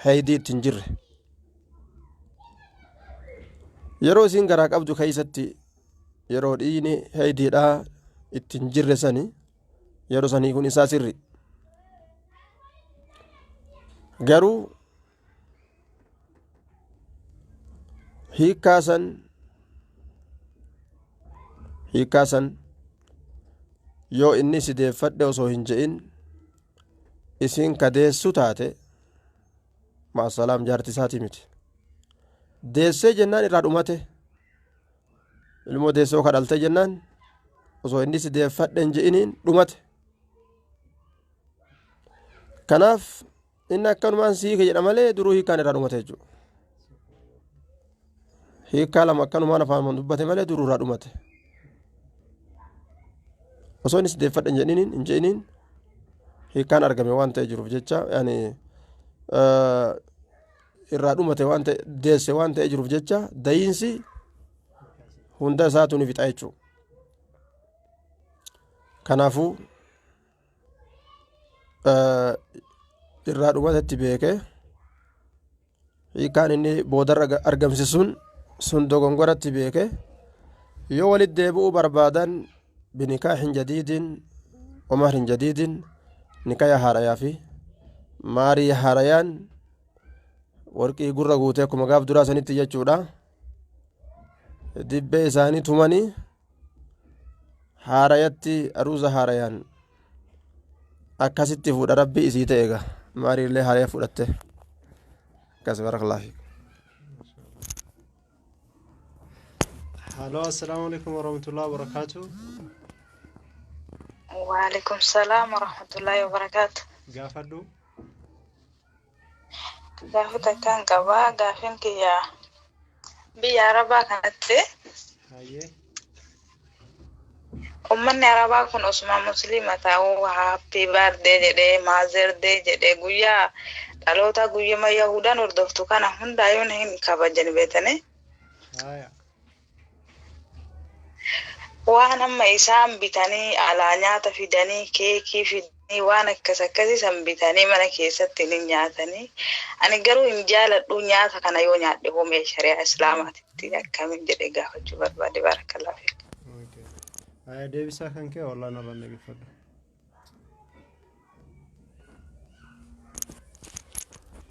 heeydii itti hin jirre, yeroo isiin garaa qabdu keeysatti, yeroo dhiigni heeydiidhaa itti hin jirre sani, yeroo sanii kun isaa sirri. Garuu hiikkaa san, hiikkaa san yoo inni si deeffadhe osoo hin je'in isiin ka deessu taate, ma'asalaam, jaarti isaatii miti. Deessee jennaan irraa dhumate. Ilmoo deessoo ka dhalte jennaan osoo inni si deeffadhe hin je'iniin dhumate. Kanaaf inni akkanumaan siike jedha malee duruu hiikkaan irraa dhumate jechuudha. Hiikkaa lama akkanumaan afaan dubbate malee duruu irraa dhumate. Osoo inni si deeffadhe hin je'iniin hiikkaan argame waan ta'e jiruuf jecha, yaani irraa dhumate waan ta'e, deesse waan ta'e jiruuf jecha, dayiinsi hunda isaatu ni fixa jechuudha. Kanaafuu irraa dhumatetti beekee hiikkaan inni boodarra argamsiisuun sun dogongoratti beeke, yoo walitti deebi'uu barbaadan binikaahin jadiidin wamahrin jadiidin, nikaya haarayaa fi maarii haarayaan, warqii gurra guutee akkuma gaaf duraa sanitti jechuudha. Dibbee isaanii tumanii haarayatti, aruuza haarayaan akkasitti fuudha. Rabbi isii ta'e egaa maariillee haaraya fudhatte akkas. Barakallahu fiik. Halo, assalamu alaikum warahmatullahi wabarakatuh. Waalaikum salaam warahmatullahi wabarakatuh. Gaafadhu. Gaafa takkaan qabaa. Gaafin kiyya biyya Arabaa kanatti ummanni Arabaa kun osuma Musliima ta'uu happy birthday jedhee, Mother Day jedhee, guyyaa dhaloota guyyama Yahudaan hordoftu kana hundaayyuu hin kabajan beetanii. Waan amma isaan bitanii alaa nyaata fidanii, keekii fidanii, waan akkas akkasii san bitanii mana keessatti ni nyaatanii. Ani garuu hin jaaladhu nyaata kana. Yoo nyaadhe hoo mee shari'aa Islaamaatitti akkamiin jedhee gaafachuu barbaade. Barakallahu fiik. Okay. Haya, deebisaa kan kee wallaan irraan dhaggeeffadhu.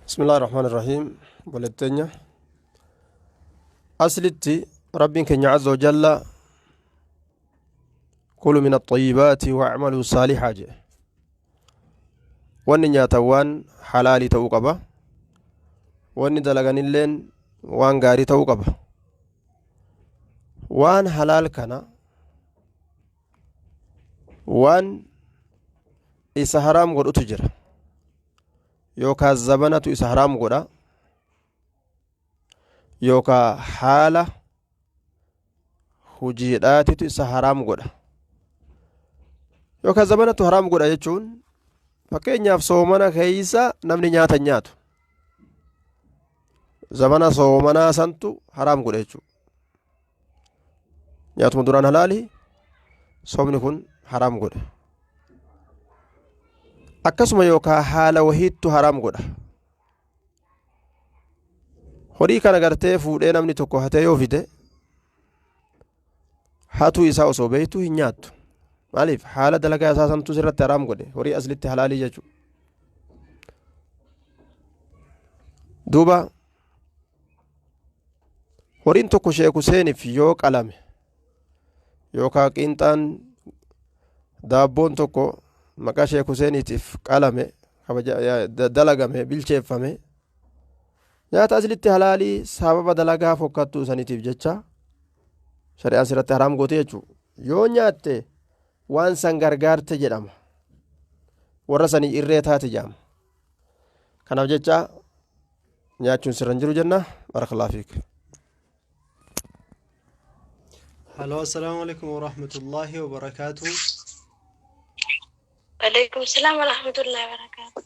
بسم الله الرحمن الرحيم. Obboleetteenya, aslitti Rabbiin keenya عز وجل كلوا من الطيبات واعملوا صالحا jedhe. Wanni nyaatan waan halaalii ta'uu qaba, wanni dalaganilleen waan gaarii ta'uu qaba. Waan halaal kana waan isa haraam godhutu jira, yookaan zabanatu isa haraam godha, yookaan haala hujiidhaatitu isa haraam godha, yookaan zabanatu haraam godha jechuun, fakkeenyaaf soomana keeysa namni nyaata hin nyaatu, zamana soomanaa santu haraam godha jechuudha. Nyaatuma duraan halaali soomni kun haraam godhe. Akkasuma yookaan haala wahiittu haraam godha. Horii kana gartee fuudhee namni tokko hatee yoo fide, hatuu isaa osoo beektu hin nyaattu. Maaliif? Haala dalagaa isaa santu sirratti haraam godhe, horii aslitti halaalii jechuudha. Duuba horiin tokko Sheek Huseeniif yoo qalame, yookaan qiinxaan daabboon tokko maqaa Sheek Huseeniitiif qalame, dalagame, bilcheeffame, nyaata aslitti halaalii sababa dalagaa fokkattuu saniitiif jecha shari'aan sirratti haraam goote jechuudha. Yoo nyaatte waan san gargaarte jedhama. Warra sanii irree taate jedhama. Kanaaf jecha Nyaachuun sirra hin jiru jenna. Barakallahu fiik. Halo, assalaamu alaikum warahmatullaahi wabarakaatu. Waalaikum salaam warahmatullahi wabarakaatu.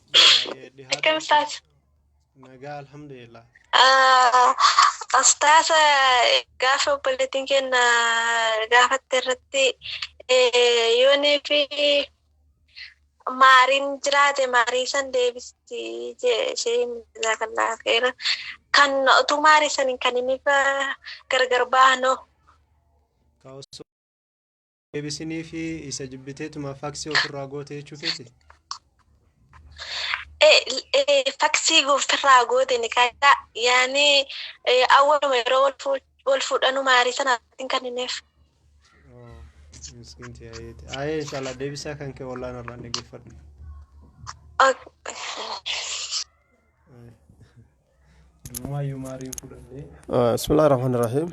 Akkam ustaas? Nagaa, alhamdulillah. Ustaas, gaafa obboleettiin keenya gaafatte irratti yoonii fi maariin jiraate maarii san deebisti isheen, jazakallah khairan. Kan utuu maarii saniin kan inni gargar baanoo. Ka osoo deebisinii fi isa jibbiteetuma faksii ofirraa goote jechuu keeti? Faksii ofirraa goote ni kaa'aa, yaani awwaluma yeroo wal fuudhanu maarii sanaatiin kan inneef. Miskiinti ayeeti. Ayee, inshallah deebisaa kan kee wallaan irraan dhaggeeffadhu. Durumaayyuu maariin fudhannee. Bismillahi rahmaani rahiim.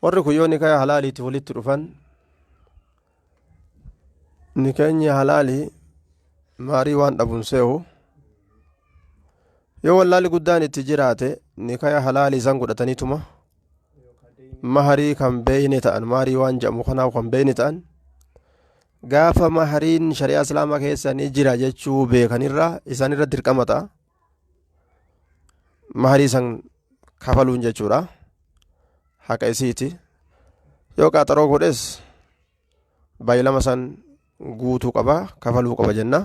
Warri kun yoo nikaya halaaliiti walitti dhufan, nikeenyi halaalii maarii waan dhabun seehu. Yoo wallaalli guddaan itti jiraate, nikaya halaalii isaan godhataniituma maharii kan beeyne ta'an, maarii waan jedhamu kanaaf kan beeyne ta'an, gaafa mahariin shari'aa islaamaa keessa ni jira jechuu beekanirraa isaanirra dirqama ta'a maharii san kafaluun jechuudha. Haqa isiiti. Yoo qaaxaroo godhes baay'ilama san guutuu qaba, kafaluu qaba jenna.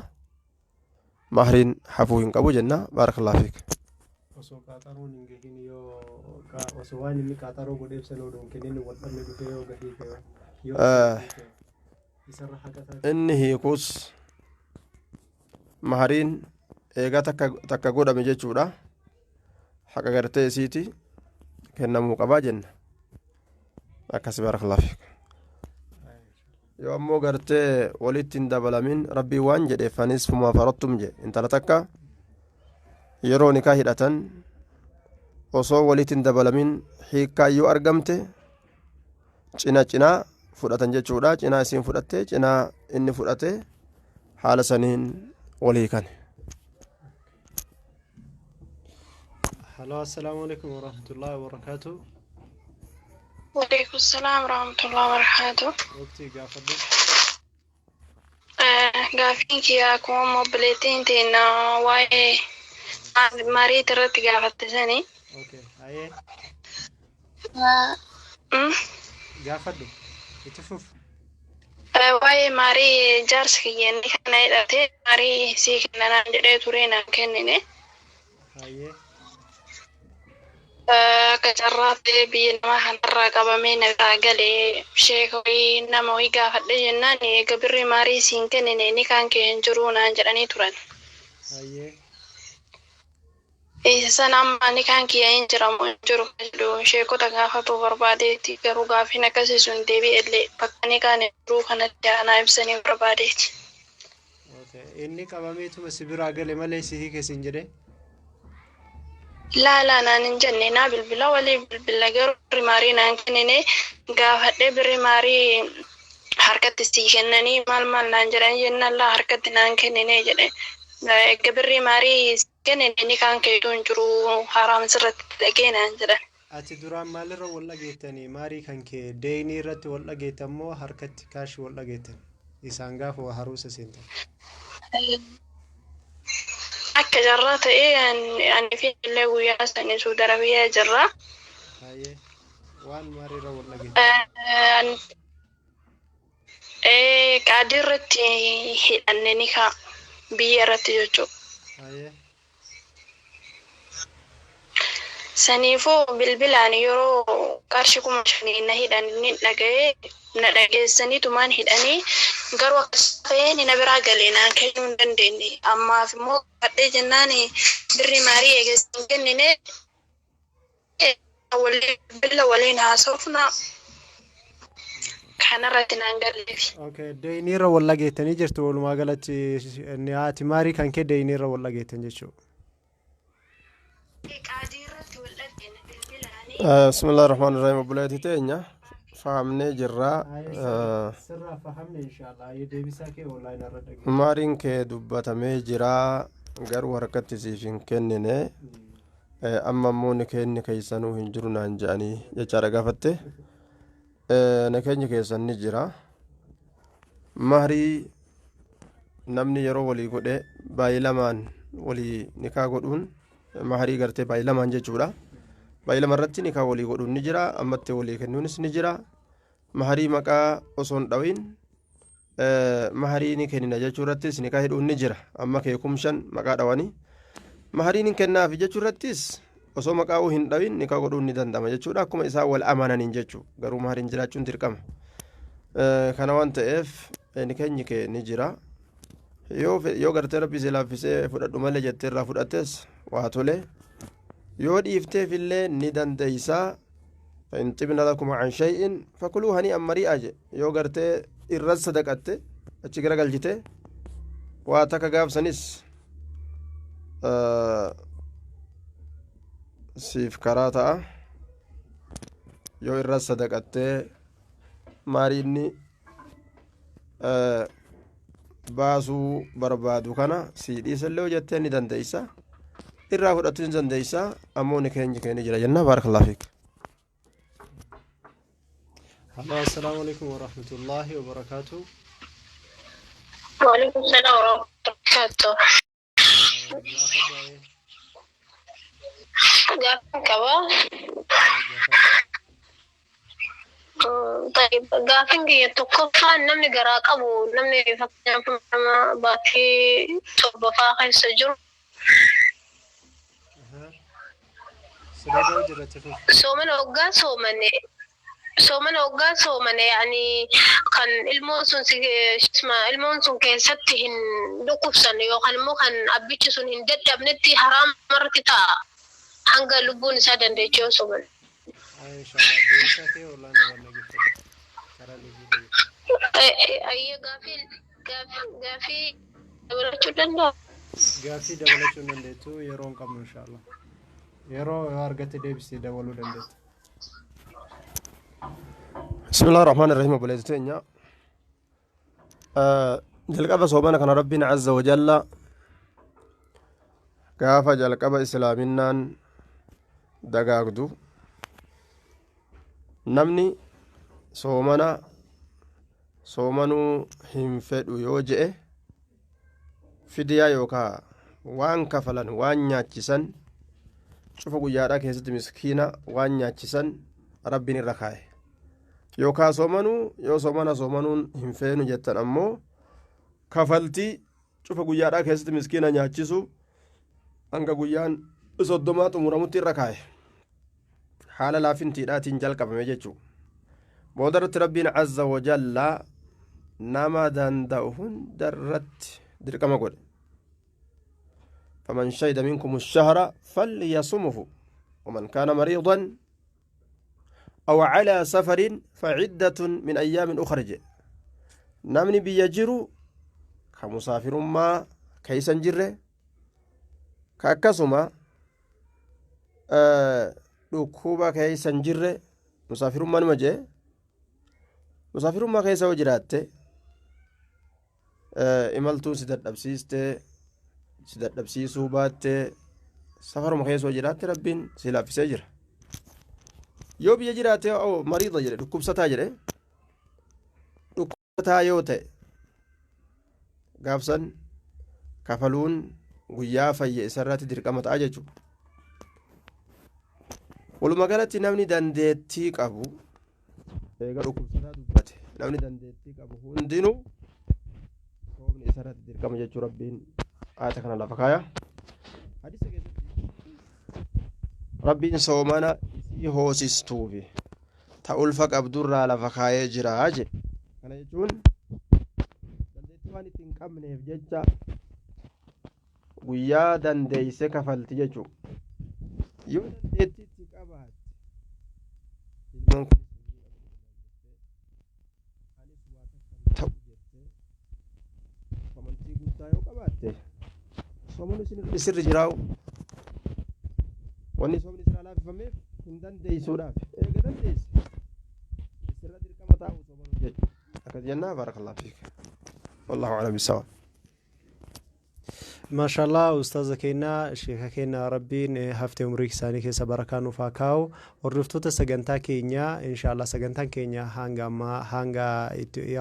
Mahriin hafuu hin qabu jenna. Baarakallahu fiik. Osoo qaaxaroon hin gahin, yoo osoo waan inni qaaxaroo godheef sana odoo hin kennin wal dhabne dhufee yoo gahii kee yoo isarra haqa taate. Inni hiikus mahariin eegaa takka takka godhame jechuudha. Haqa gartee isiiti kennamuu qabaa jenna. Akkas, baarakallahu fiik. Yoo ammoo gartee walitti hin dabalamin, rabbii waan jedhe, fanisfu maa farattum jedhe. Intala takka yeroo nikaa hidhatan osoo walitti hin dabalamin hiikkaa yoo argamte, cina cinaa fudhatan jechuudha. Cinaa isiin fudhatte, cinaa inni fudhate, haala saniin wal hiikan. Halo, assalaamu alaikum warahmatullahi wabarakaatu. Waalaikum salaam warahmatullahi wabarakaatu. Waqtii gaafadhu. Gaaffiin kiyya akkuma obboleettiin teenya waa'ee mariit irratti gaafatte sani. Okay, ayee, gaafadhu. Itti fuf. Waa'ee maarii jaarsa kiyya inni kana hidhate maarii sii kenna naan jedhee ture, naan kennine. Ayee. Akka carraa ta'ee biyya namaa kanarraa qabamee na biraa galee, sheeka wayii nama wayii gaafadhe jennaan, eega birri maarii siin kennine inni kaan kee hin jiru naan jedhanii turan. Ayee. Isa sana amma inni kaan kiyya hin jiramu hin jiru kan jedhu sheekota gaafatu barbaadeeti, garuu gaafiin akkasii sun deebi'ellee bakka inni kaan hin jiru kanatti anaa ibsanii barbaadeeti. Okay. Inni qabameetuma si biraa gale malee si hiike siin jedhee? Laalaa naan hin jenne, naa bilbila walii bilbila, garuu birri maarii naan kennine. Gaafadhee, birri maarii harkatti sii kennanii maal maal naan jedhan jennaan, laa, harkatti naan kennine jedhe. Eega birri maarii sii kennine inni kaan keetuu hin jiru, haraam sirratti dalagee naan jedhan. Ati duraan maalirra wal dhageettanii? Maarii kan kee deeynii irratti wal dhageettan moo harkatti kaashii wal dhageettan? Isaan gaafa waa haruusa seentan. Akka carraa ta'ee ani fi illee guyyaa sanii Suudi Arabiyaa jirra. Hayyee. Waan maariirra wal dhageettan? Qaadii irratti hidhanne ni kaa biyya irratti jechuudha. Hayyee. Saniifuu bilbilaan yeroo qarshii 5,000 na hidhan ni dhaga'ee, na dhageessaniitumaan hidhanii, garuu akkas ta'ee ni na biraa galee naan kennuu hin dandeenye. Ammaaf immoo fadhee jennaan, birri maarii eegas hin kennine, waliin bilbila waliin haasofna kanarratti naan galleefi. Okay, deeyniirra wal dhageettanii jirtu walumaa galatti, inni haati maarii kan kee deeyniirra wal dhageettan jechuudha. Qaadii irratti wal dhageenye bilbilaanii. Bismillah ar-Rahmaan ar-Rahiim. Obboleettii teenya, fahamnee jirra. Sirraa fahamne inshallah. Deebisaa kee online irra dhageenya. Maariin kee dubbatamee jira, garuu harkatti siif hin kennine. Amma ammoo nikeenni keessanuu hin jiru naan je'anii jechaadha gaafatte. Nikeenyi keessan ni jira. Mahrii namni yeroo walii godhe baay'ilamaan walii nikaa godhuun mahrii gartee baay'ilamaan jechuudha. Baay'ilama irratti nikaa walii godhuun ni jira. Ammatti walii kennuunis ni jira. Mahrii maqaa osoo hin dhawin maharii ni kennina jechuu irrattis nikaa hidhuun ni jira. Amma keekum shan maqaa dhawanii maharii ni kennaafi jechuu irrattis osoo maqaa hin dhawin nikaa godhuun ni danda'ama jechuudha. Akkuma isaan wal amananiin jechuu, garuu mahariin jiraachuun dirqama. Kana waan ta'eef nikeenyi kee ni jira. Yoo gartee Rabbi si laaffisee fudhadhu malee jettee irraa fudhattes waa tole, yoo dhiifteef illee ni dandeeysaa. فإن طبن لكم عن شيء فكلوه هنيئا مريئا je yoo gartee irra sadaqatte achi garagalchite waa takka gaafsanis siif karaa ta'a. Yoo irra sadaqattee maariinni baasuu barbaadu kana sii dhiisallee jettee ni dandeeysa, irraa fudhachuu ni dandeeysa. Ammoo ni keenyi keenya jira jenna. Baarakallahu fiik. Hello, assalamu alaikum wa rahmatullahi wa barakatuh. وعليكم السلام ورحمة الله وبركاته. Gaafin qaba. طيب, gaafin kiyya tokkoffaan, namni garaa qabu, namni fakkeenyaaf nama baatii 7ffaa keessa jiru Sila jirratti fufi. Soomana hoggaa soomane yani kan ilmoon sun ilmoon sun keessatti hin dhukkubsanne yookaan immoo kan abbichi sun hin dadhabnetti haraam irratti ta'a hanga lubbuun isaa dandeechi yoo soomane. Inshallah, deemsa kee ollaan irraa dhaggeeffadhu. Karaa deebii dhaggeeffadhu. Ayyee, gaafii dabalachuu danda'a. Gaaffii dabalachuu hin dandeettu, yeroo hin qabnu inshallah. Yeroo yoo argatte deebistee dabaluu dandeetta. بسم الله الرحمن الرحيم. Obboleessa teenya, jalqaba soomana kana Rabbiin عز وجل gaafa jalqaba islaaminaan dagaagdu namni soomana soomanuu hin fedhu yoo je'e, fidiyaa yookaa waan kafalan, waan nyaachisan, cufa guyyaadhaa keessatti miskiina waan nyaachisan Rabbiin irra kaa'e. Yookaa soomanuu, yoo soomana soomanuun hin feenu jettan ammoo, kafaltii cufa guyyaadhaa keessatti miskiina nyaachisu hanga guyyaan 30 xumuramutti irra kaa'e. Haala laafintiidhaatiin jalqabame jechuu. Boodarratti Rabbiin عز وجل nama danda'u hundarratti dirqama godhe. فمن شهد منكم الشهر فليصمه ومن كان مريضا أو على سفر فعدة من أيام أخر je. Namni biyya jiru, ka musaafirummaa keeysan jirre, ka akkasuma dhukkuba keeysan jirre, musaafirummaa nima jee, musaafirummaa keessa yoo jiraatte, imaltuun si dadhabsiiste, si dadhabsiisuu baatte, safaruma keessa yoo jiraatte, Rabbiin si laaffisee jira. Yoo biyya jiraate, mariida jedhe, dhukkubsataa jedhe. Dhukkubsataa yoo ta'e, gaafsan kafaluun guyyaa fayya isarratti dirqama ta'a jechuudha. Walumaa galatti namni dandeettii qabu, eega dhukkubsataa dubbate, namni dandeettii qabu hundinuu soomni isarratti dirqama jechuu Rabbiin aayata kana lafa kaaya. Hadiisa keessatti Rabbiin soomana isii hoosistuufi ta ulfa qabdurraa lafa kaayee jira jedhe. Kana jechuun dandeettii waan itti hin qabneef jecha guyyaa dandeeyse kafalti jechuudha. Yoo dandeettii itti qabaatte, ilmoon kun anis waa takka ta'u jettee amantii guddaa yoo qabaatte, soomni sirri jiraa'u. Wanni soomni sirraa laaffifameef hin dandeeysuudhaaf. Eega dandeesse, sirra dirqama taa'u soomanuu jechuudha. Akkas jennaa. بارك الله فيك، والله أعلم بالصواب. Maashaallah, ustaaza keenya, sheeka keenya, Rabbiin haftee umrii isaanii keessa barakaa nuuf haa kaa'u. Hordoftoota sagantaa keenya, inshaallah sagantaan keenya hanga ammaa hanga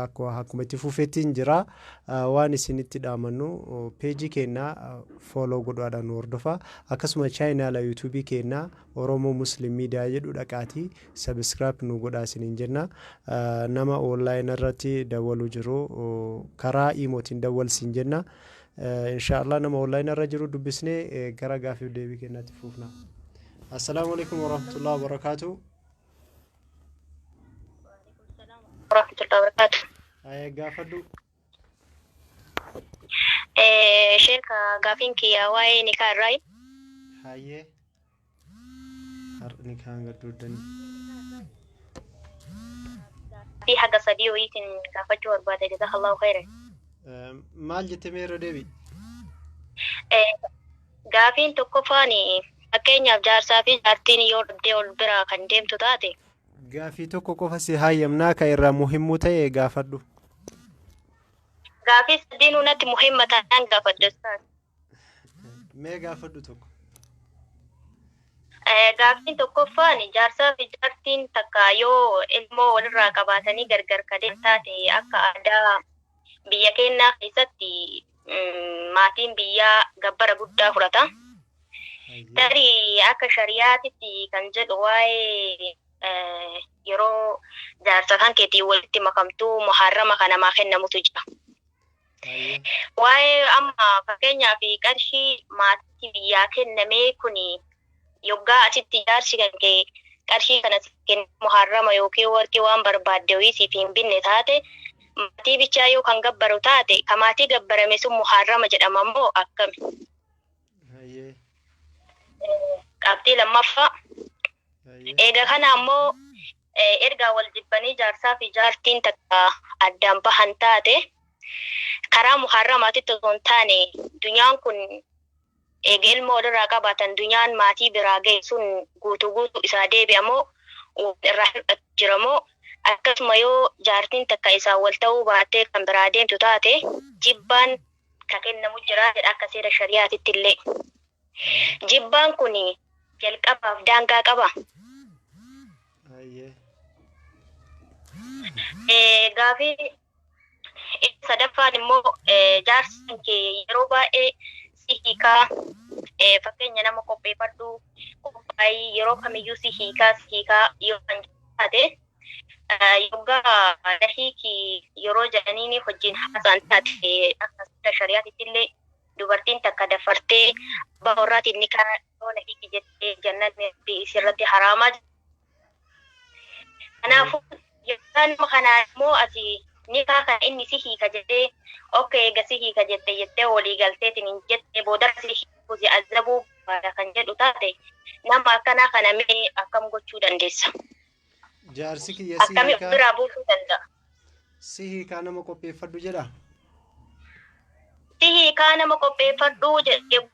akkuma itti fufeettiin jira. Waan isinitti dhaamannu, peejii keenya follow godhaadhaan nu hordofa. Akkasuma chaayinaala yuutuubii keenya Oromoo Muslim Miidiyaa jedhu dhaqaatii subscribe nu godhaa isiniin jenna. Nama online irratti dawwalu jiru karaa iimootiin dawwalsiin jenna. Inshaallah nama online irra jiru dubbisnee gara gaafiif deebii keenyaatti fufna. Assalaamu alaikum warahmatullahi wabarakaatu. Warahmatullahi wabarakatuh. Gaafadhu. Sheeka, gaafiin kiyya waa'ee nikaa irraa. Hayyee. Har'ni kaan gaddoodanii. Fi haga sadii wayiitiin gaafachuu barbaade, jazakallahu khairan. Maal jettee? Mee irra deebi? Gaafiin tokkoffaan, fakkeenyaaf jaarsaa fi jaartiin yoo dhabdee ol biraa kan deemtu taate. Gaafii tokko qofa si hayyamnaa, kan irraa muhimmuu ta'e gaafadhu. Gaafii sadiinuu natti muhimma taanaan gaafadhu, ustaaz. Mee gaafadhu tokko. Gaaffiin tokkoffaan, jaarsaa fi jaartiin takka yoo ilmoo walirraa qabaatanii gargar ka deeman taate, akka aadaa biyya keenyaa keessatti maatiin biyyaa gabbara guddaa fudhata. Tarii akka shari'aatitti kan jedhu waa'ee yeroo jaarsa kan keetiin walitti makamtuu muharrama kan namaa kennamutu jira. Waa'ee amma fakkeenyaaf qarshii maatii biyyaa kennamee kuni, yoggaa asitti jaarsi kan kee qarshii kana siif kenne muharrama yookiin warqii waan barbaadde wayii siif hin binne taate, maatii bichaa yoo kan gabbaru taate, ka maatii gabbarame sun muharrama jedhama moo akkami? Qabxii lammaffaa. Eega kana ammoo ergaa wal jibbanii jaarsaa fi jaartiin takka addaan bahan taate, karaa muharramaatitti osoo hin taane, dunyaan kun eega ilmoo walirraa qabaatan dunyaan maatii biraa ga'e sun guutuu guutuu isaa deebi'a moo waan irraa hir'atu jira moo? Akkasuma yoo jaartiin takka isaan wal ta'uu baattee kan biraa deemtu taate, jibbaan ka kennamu jira jedha akka seera shari'aatitti illee. Jibbaan kun jalqabaaf daangaa qaba. Gaafii sadaffaan immoo, jaarsi kee yeroo baay'ee si hiikaa, fakkeenya nama qopheeffadhu, qophaa'ii, yeroo kamiyyuu si hiikaa si hiikaa yoo kan taate, yoggaa na hiiki yeroo jedhaniin wajjin haasa'an taate, akka seera shari'aatitti illee dubartiin takka dafartee abbaa warraatiin ni kaa yoo na hiiki jettee jannanni isirratti haraamaa. Kanaafuu yoggaa nama kanaa immoo ati nikaa kana inni si hiika jedhee, okay, eega si hiika jette jettee walii galteetiin hin jette, booda si hiikuu si azabuu barbaada kan jedhu taate, nama akkanaa kana mee akkam gochuu dandeessa? Jaarsi kiyya si Akkamii hiikaa biraa buusuu danda'a? Si hiikaa, nama qopheeffadhu jedha. Si hiikaa, nama qopheeffadhu jedhe.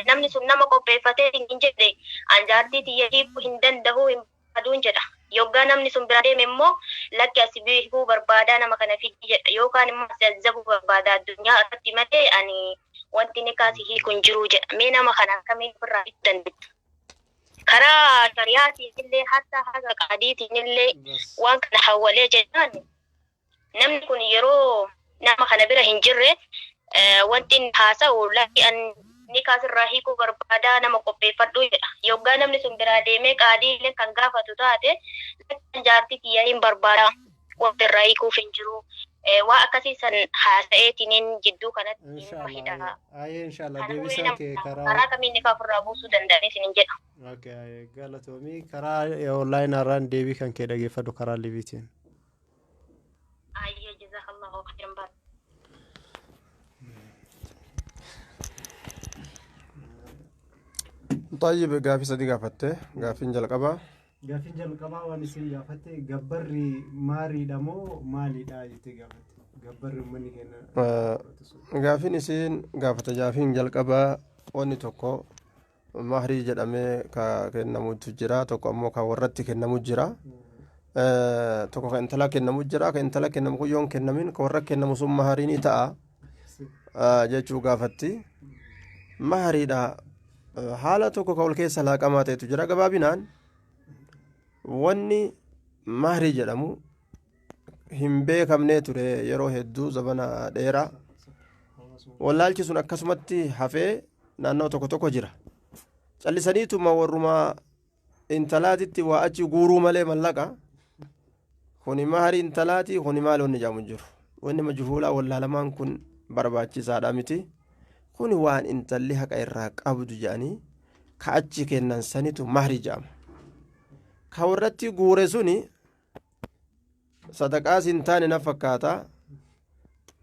Namni sun nama qopheeffatee hin jedhe, an jaartii tiyya hiikuu hin danda'u, hin barbaaduun jedha. Yoggaa namni sun bira deeme immoo, lakki, asi hiikuu barbaadaa, nama kana fidi jedha, yookaan immoo asi azabuu barbaada addunyaa irratti malee ani wanti ni kaasi hiiku hin jiru jedha. Mee nama kana akkamiin ofirraa bituu dandeetta? Karaa shari'aatiin illee hatta haga qaadiitiin illee waan kana hawwalee jennaan, namni kun yeroo nama kana bira hin jirre wanti inni haasa'u, lakki, an ni kaasirraa hiikuu barbaadaa, nama qopheeffadhu jedha. Yoggaa namni sun biraa deemee qaadii illee kan gaafatu taate, lakki, an jaartii kiyya hin barbaada, wanti irraa hiikuuf hin jiru. Waa akkasii san haasa'eetiniin jidduu kanatti nama Inshallah. hidha. Ayyee, inshallah, Kanaafuu deebisaa nama kee karaa karaa kamiin ni ofirraa buusuu danda'anii isinin jedha. Okay, ayyee, galatoomii. Karaa online irraan deebii kan kee dhageeffadhu karaa liiviitiin. Ayyee, jazakallahu khairan, barak. طيب, gaafii sadi gaafatte. Gaafiin jalqabaa? Gaafiin jalqabaa waan isin gaafatte, gabbarri maariidha moo maaliidha jettee gaafatte. Gabbarri uummanni keenya. Gaafiin isiin gaafate, gaafiin jalqabaa, wanni tokko mahrii jedhamee ka kennamutu jira, tokko ammoo ka warratti kennamu jira, tokko ka intala kennamu jira. Ka intala kennamu kun yoo hin kennamin, ka warra kennamu sun maharii ni ta'a jechuu gaafatti. Mahariidha haala tokko ka ol keessa laaqamaa ta'etu jira. Gabaabinaan wanni maharii jedhamu hin beekamnee ture yeroo hedduu, zabana dheeraa. Wallaalchi sun akkasumatti hafee naannoo tokko tokko jira. Callisaniituma warruma intalaatitti waa achi guuruu malee, mallaqa kuni maharii intalaati, kuni maali wanni jedhamu jiru. Wanni majhuulaa wallaalamaan kun barbaachisaadha miti. Kuni waan intalli haqa irraa qabdu jedhanii ka achi kennan sanitu maharii jedhama. Ka warratti guure suni sadaqaas hin taane na fakkaata.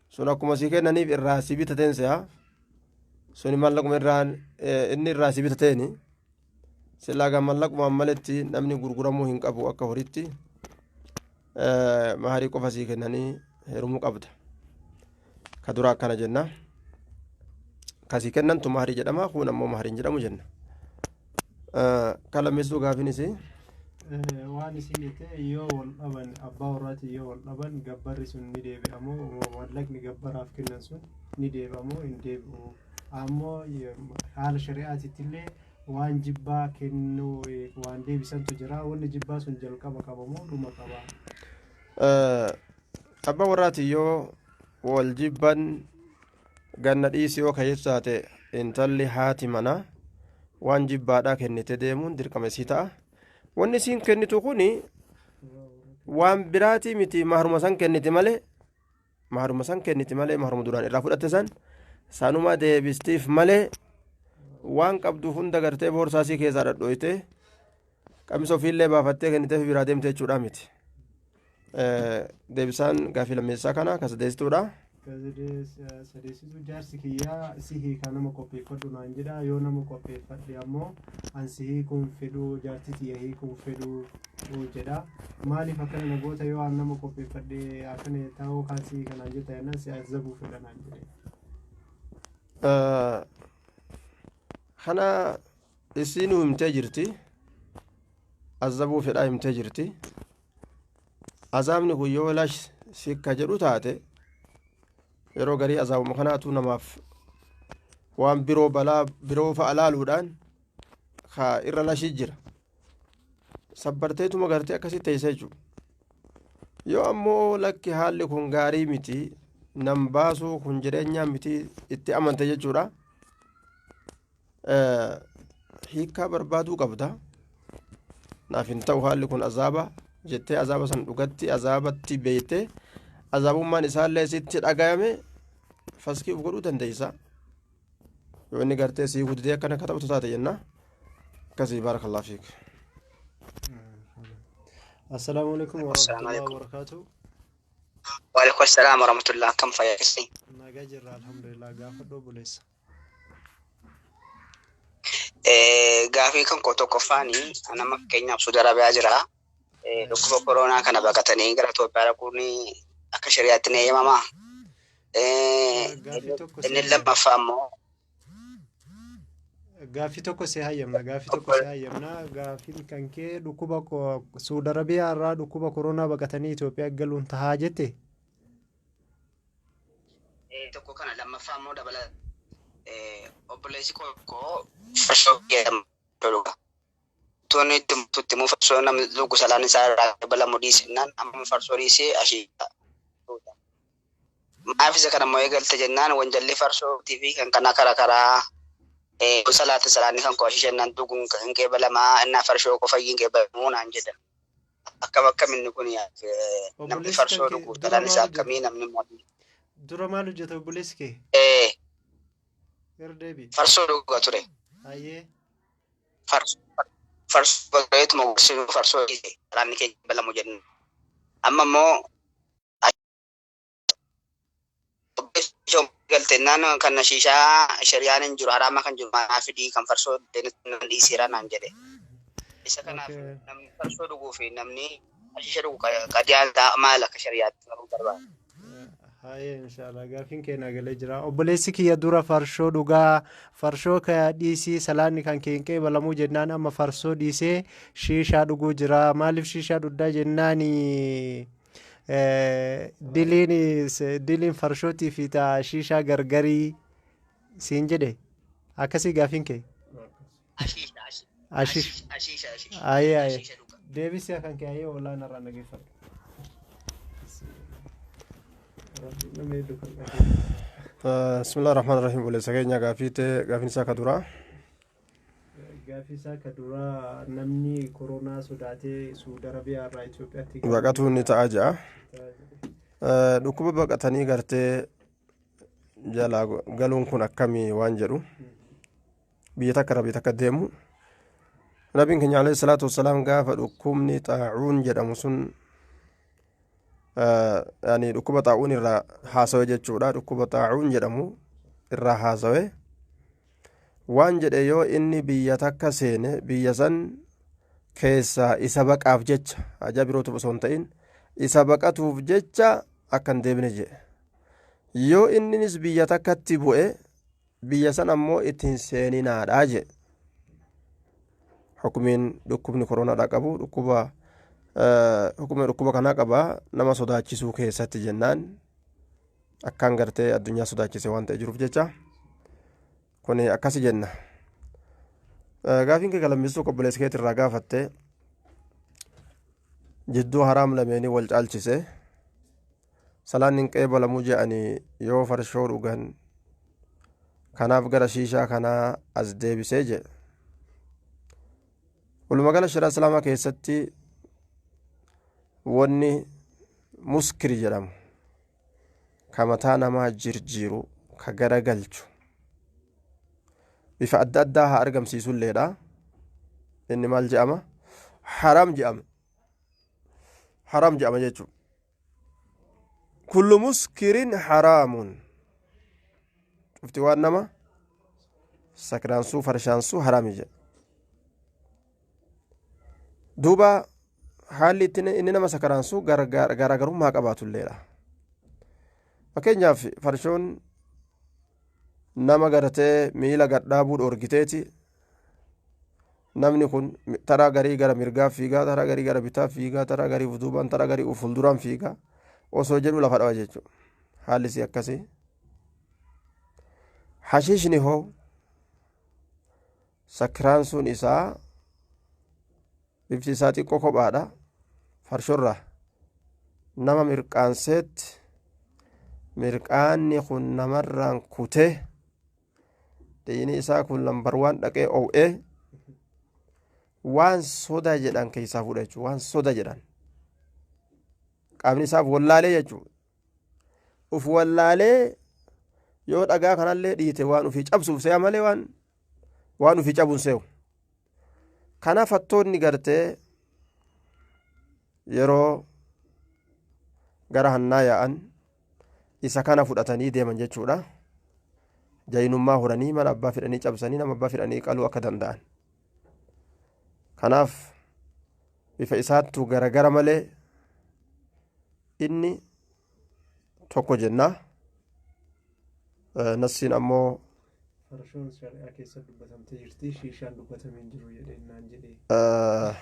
Sun akkuma si kennaniif irraa si bitateen se'a. Suni mallaquma irraan inni irraa si bitateeni. Silaa gaa mallaqumaan maletti namni gurguramuu hin qabu. Akka horitti maharii qofa sii kennanii heerumuu qabda. Ka dura akkana jenna. Kasii kennantu maharii jedhama, kun ammoo maharii hin jedhamu jenna. Ka lammeessuu gaafinis Waan isin jette, yoo wal dhaban, abbaa warraatiin yoo wal dhaban, gabbarri sun ni deebi'amoo, mallaqni gabbaraaf kennan sun ni deebi'amoo hin deebi'u? Ammoo haala shari'aatitti illee waan jibbaa kennuu waan deebisantu jira. Wanni jibbaa sun jalqaba qaba moo dhuma qaba? Abbaa warraatiin yoo wal jibban, ganna dhiisi yoo kayeessu taate, intalli haati manaa waan jibbaadhaa kennite deemuun dirqama isii ta'a. Wanni isiin kennitu kun waan biraatii miti, maharuma san kenniti malee, maharuma san kenniti malee, maharuma duraan irraa fudhatte san sanuma deebistiif malee, waan qabdu hunda gartee boorsaasii keessaa dhadhooyte qamisa ofiillee baafattee kenniteef biraa deemte jechuudha miti. Deebisaan gaafii lammeessaa kana ka sadeessituudha. Sadeessituu, jaarsi kiyyaa si hiikaa, nama qopheeffadhu naan jedha. Yoo nama qopheeffadhe ammoo an si hiikuun fedhuu, jaarti tiyya hiikuun fedhuu jedha. Maaliif akkana na goota? Yoo an nama qopheeffadhe akkana ta'uu kan si hiika naan jetta jennaan, si azabuu fedha naan jedhe. Kana isiinuu himtee jirti. Azabuu fedhaa himtee jirti. Azaabni kun yoo lash sikka jedhu taate, yeroo garii azaabuma kanaatu namaaf waan biroo, balaa biroo fa'a laaluudhaan ka irra lashii jira. Sabbarteetuma gartee akkasitti teessee jechuudha. Yoo ammoo lakki, haalli kun gaarii miti, nan baasuu, kun jireenyaa miti itti amante jechuudha. Hiikkaa barbaaduu qabda. Naaf hin ta'u haalli kun, azaaba jettee azaaba san dhugatti azaabatti beeyte, azaabummaan isaallee sitti dhagayame, faskii uf godhuu dandeeysa. Yoo inni gartee sii guddatee akkana akka taphatu taate jenna. Akkasii, baarakallahu fiik. Assalaamu alaikum warahmatullahi wabarakatuh. Waalaikum assalam warahmatullah. Akkam, fayyaa keessanii? Nagaa jirra, alhamdulillah. Gaafadhu, obboleessa. Gaafii kan koo tokkoffaani, nama fakkeenyaaf Saudi Arabiyaa jira. Dhukkuba koronaa kana baqatanii gara Itoophiyaa dhaquun akka shari'aatti ni eeyyamamaa? Gaaffii tokko si Inni lammaffaa immoo Gaaffii tokko si hayyamna. Gaaffii tokko si hayyamna. Gaaffiin kan kee dhukkuba Saudi Arabiyaa irraa dhukkuba koronaa baqatanii Itoophiyaa galuun tahaa jette? Tokko kana, lammaffaa immoo dabala, obboleessi koo tokko farsoo jedhamu dhuga. Tuni itti itti immoo farsoo namni dhugu salaan isaa irraa dabalamu dhiisennaan, amma farsoo dhiisee ashii. Maaf isa kana immoo eegalte jennaan, wanjalli farsootii fi kan kana karaa karaa salaata salaanni kan koo ashii jennaan dhuguun kan qeebalamaa innaa farshoo qofa hin qeebalamuu naan jedha. Akkam akkam inni kun, namni Obboleessi farsoo kan kee dhugu dura salaan isaa maal hojjeta? akkamii, namni immoo Dura maal hojjeta obboleessi kee? Irra deebi. Farsoo dhuga ture. Hayyee. Farsoo tureetuma farsoo dhiise salaanni kee qeebalamu jenna. Amma immoo galtennaan kan shiishaa shari'aan hin jiru, haraama kan jiru manaa fidii, kan farsoo dhiiseera naan jedhe. Isa kanaaf namni farsoo dhuguu fi namni ashiisha dhugu qadiyaan maal akka shari'aatti baruu barbaada. Hayyee, inshallah, gaaffiin kee nagalee jira. Obboleessi kiyya dura farshoo dhugaa, farshoo ka dhiisii salaanni kan kee hin qeebalamuu jennaan, amma farsoo dhiisee shiishaa dhuguu jira. Maaliif shiishaa dhugdaa jennaani, diliin farshootii fi shiishaa gargarii siin jedhe. Akkasii gaafiin kee. Ashiisha Ashiish. ashiisha ashiisha. Ayee ayee. Ashiisha dhuga. Deebisee kan kee ayee ollaan irraa dhageeffadhu. Namni hedduu kan dhageeffatu. Bismillah rahmaan rahiim obboleessa keenya gaafii ta'e gaafiin isaa ka duraa Gaaffii isaa ka duraa namni koronaa sodaatee Suudi Arabiyaa irraa Itoophiyaatti baqatuun ni ta'a ja'a. Dhukkuba baqatanii gartee jalaa galuun kun akkamii waan jedhu biyya takka irraa biyya takka deemu nabiin keenya alayhi salaatu wassalaam gaafa dhukkubni xaacuun jedhamu sun yani dhukkuba xaacuun irraa haasawe jechuudha dhukkuba xaacuun jedhamu irraa haasawe waan jedhe yoo inni biyya takka seene biyya san keessaa isa baqaaf jecha ajaa birootu osoo hin ta'in isa baqatuuf jecha akka hin deebine jedhe yoo inninis biyya takkatti bu'e biyya san ammoo ittiin seeninaadha jedhe hukumiin dhukkubni koronaadha qabu dhukkuba hukumni dhukkuba kanaa qaba nama sodaachisuu keessatti jennaan akkaan gartee addunyaa sodaachise waan ta'e jiruuf jecha kun akkasi jenna gaafiin kee galammistuu obboleessa keetii irraa gaafatte jidduu haraam lameenii wal caalchise salaan hin qeebalamuu je'anii yoo farshoo dhugan kanaaf gara shiishaa kanaa as deebisee jedhe walumaa gala shari'aa islaamaa keessatti wanni muskiri jedhamu ka mataa namaa jirjiiru ka garagalchu bifa adda addaa haa argamsiisulleedha inni maal je'ama haraam je'ama haraam je'ama jechuudha kullu muskirin haraamun cufti waan nama sakraansuu farshaansuu haraami jedha duuba haalli ittiin inni nama sakraansuu garaagarummaa qabaatulleedha fakkeenyaaf farshoon nama gartee miila gadhaabuu dhoorgiteeti namni kun taraa garii gara mirgaa fiigaa taraa garii gara bitaa fiigaa taraa garii duubaan taraa garii fuulduraan fiigaa osoo jedhu lafa dhawa jechuudha haalli isii akkasii hashiishni hoo sakraansuun isaa bifti isaa xiqqoo kophaadha farshorraa nama mirqaanseetti mirqaanni kun namarraan kutee dhiini isaa kun lambar waan dhaqee ow'ee waan soda jedhan keessaa fuudha jechuudha waan soda jedhan qaamni isaaf wallaalee jechuudha uf wallaalee yoo dhagaa kanallee dhiite waan ufii cabsuuf se'a malee waan waan ufii cabuun se'u kanaaf hattoonni gartee yeroo gara hannaa yaa'an isa kana fudhatanii deeman jechuudha jaynummaa horanii mana abbaa fidhanii cabsanii nama abbaa fidhanii qaluu akka danda'an kanaaf bifa isaattu garagara malee inni tokko jenna nassiin ammoo Farshoon shari'aa keessa dubbatamtee jirti shiishaan dubbatamee hin jiru jedhee naan jedhee.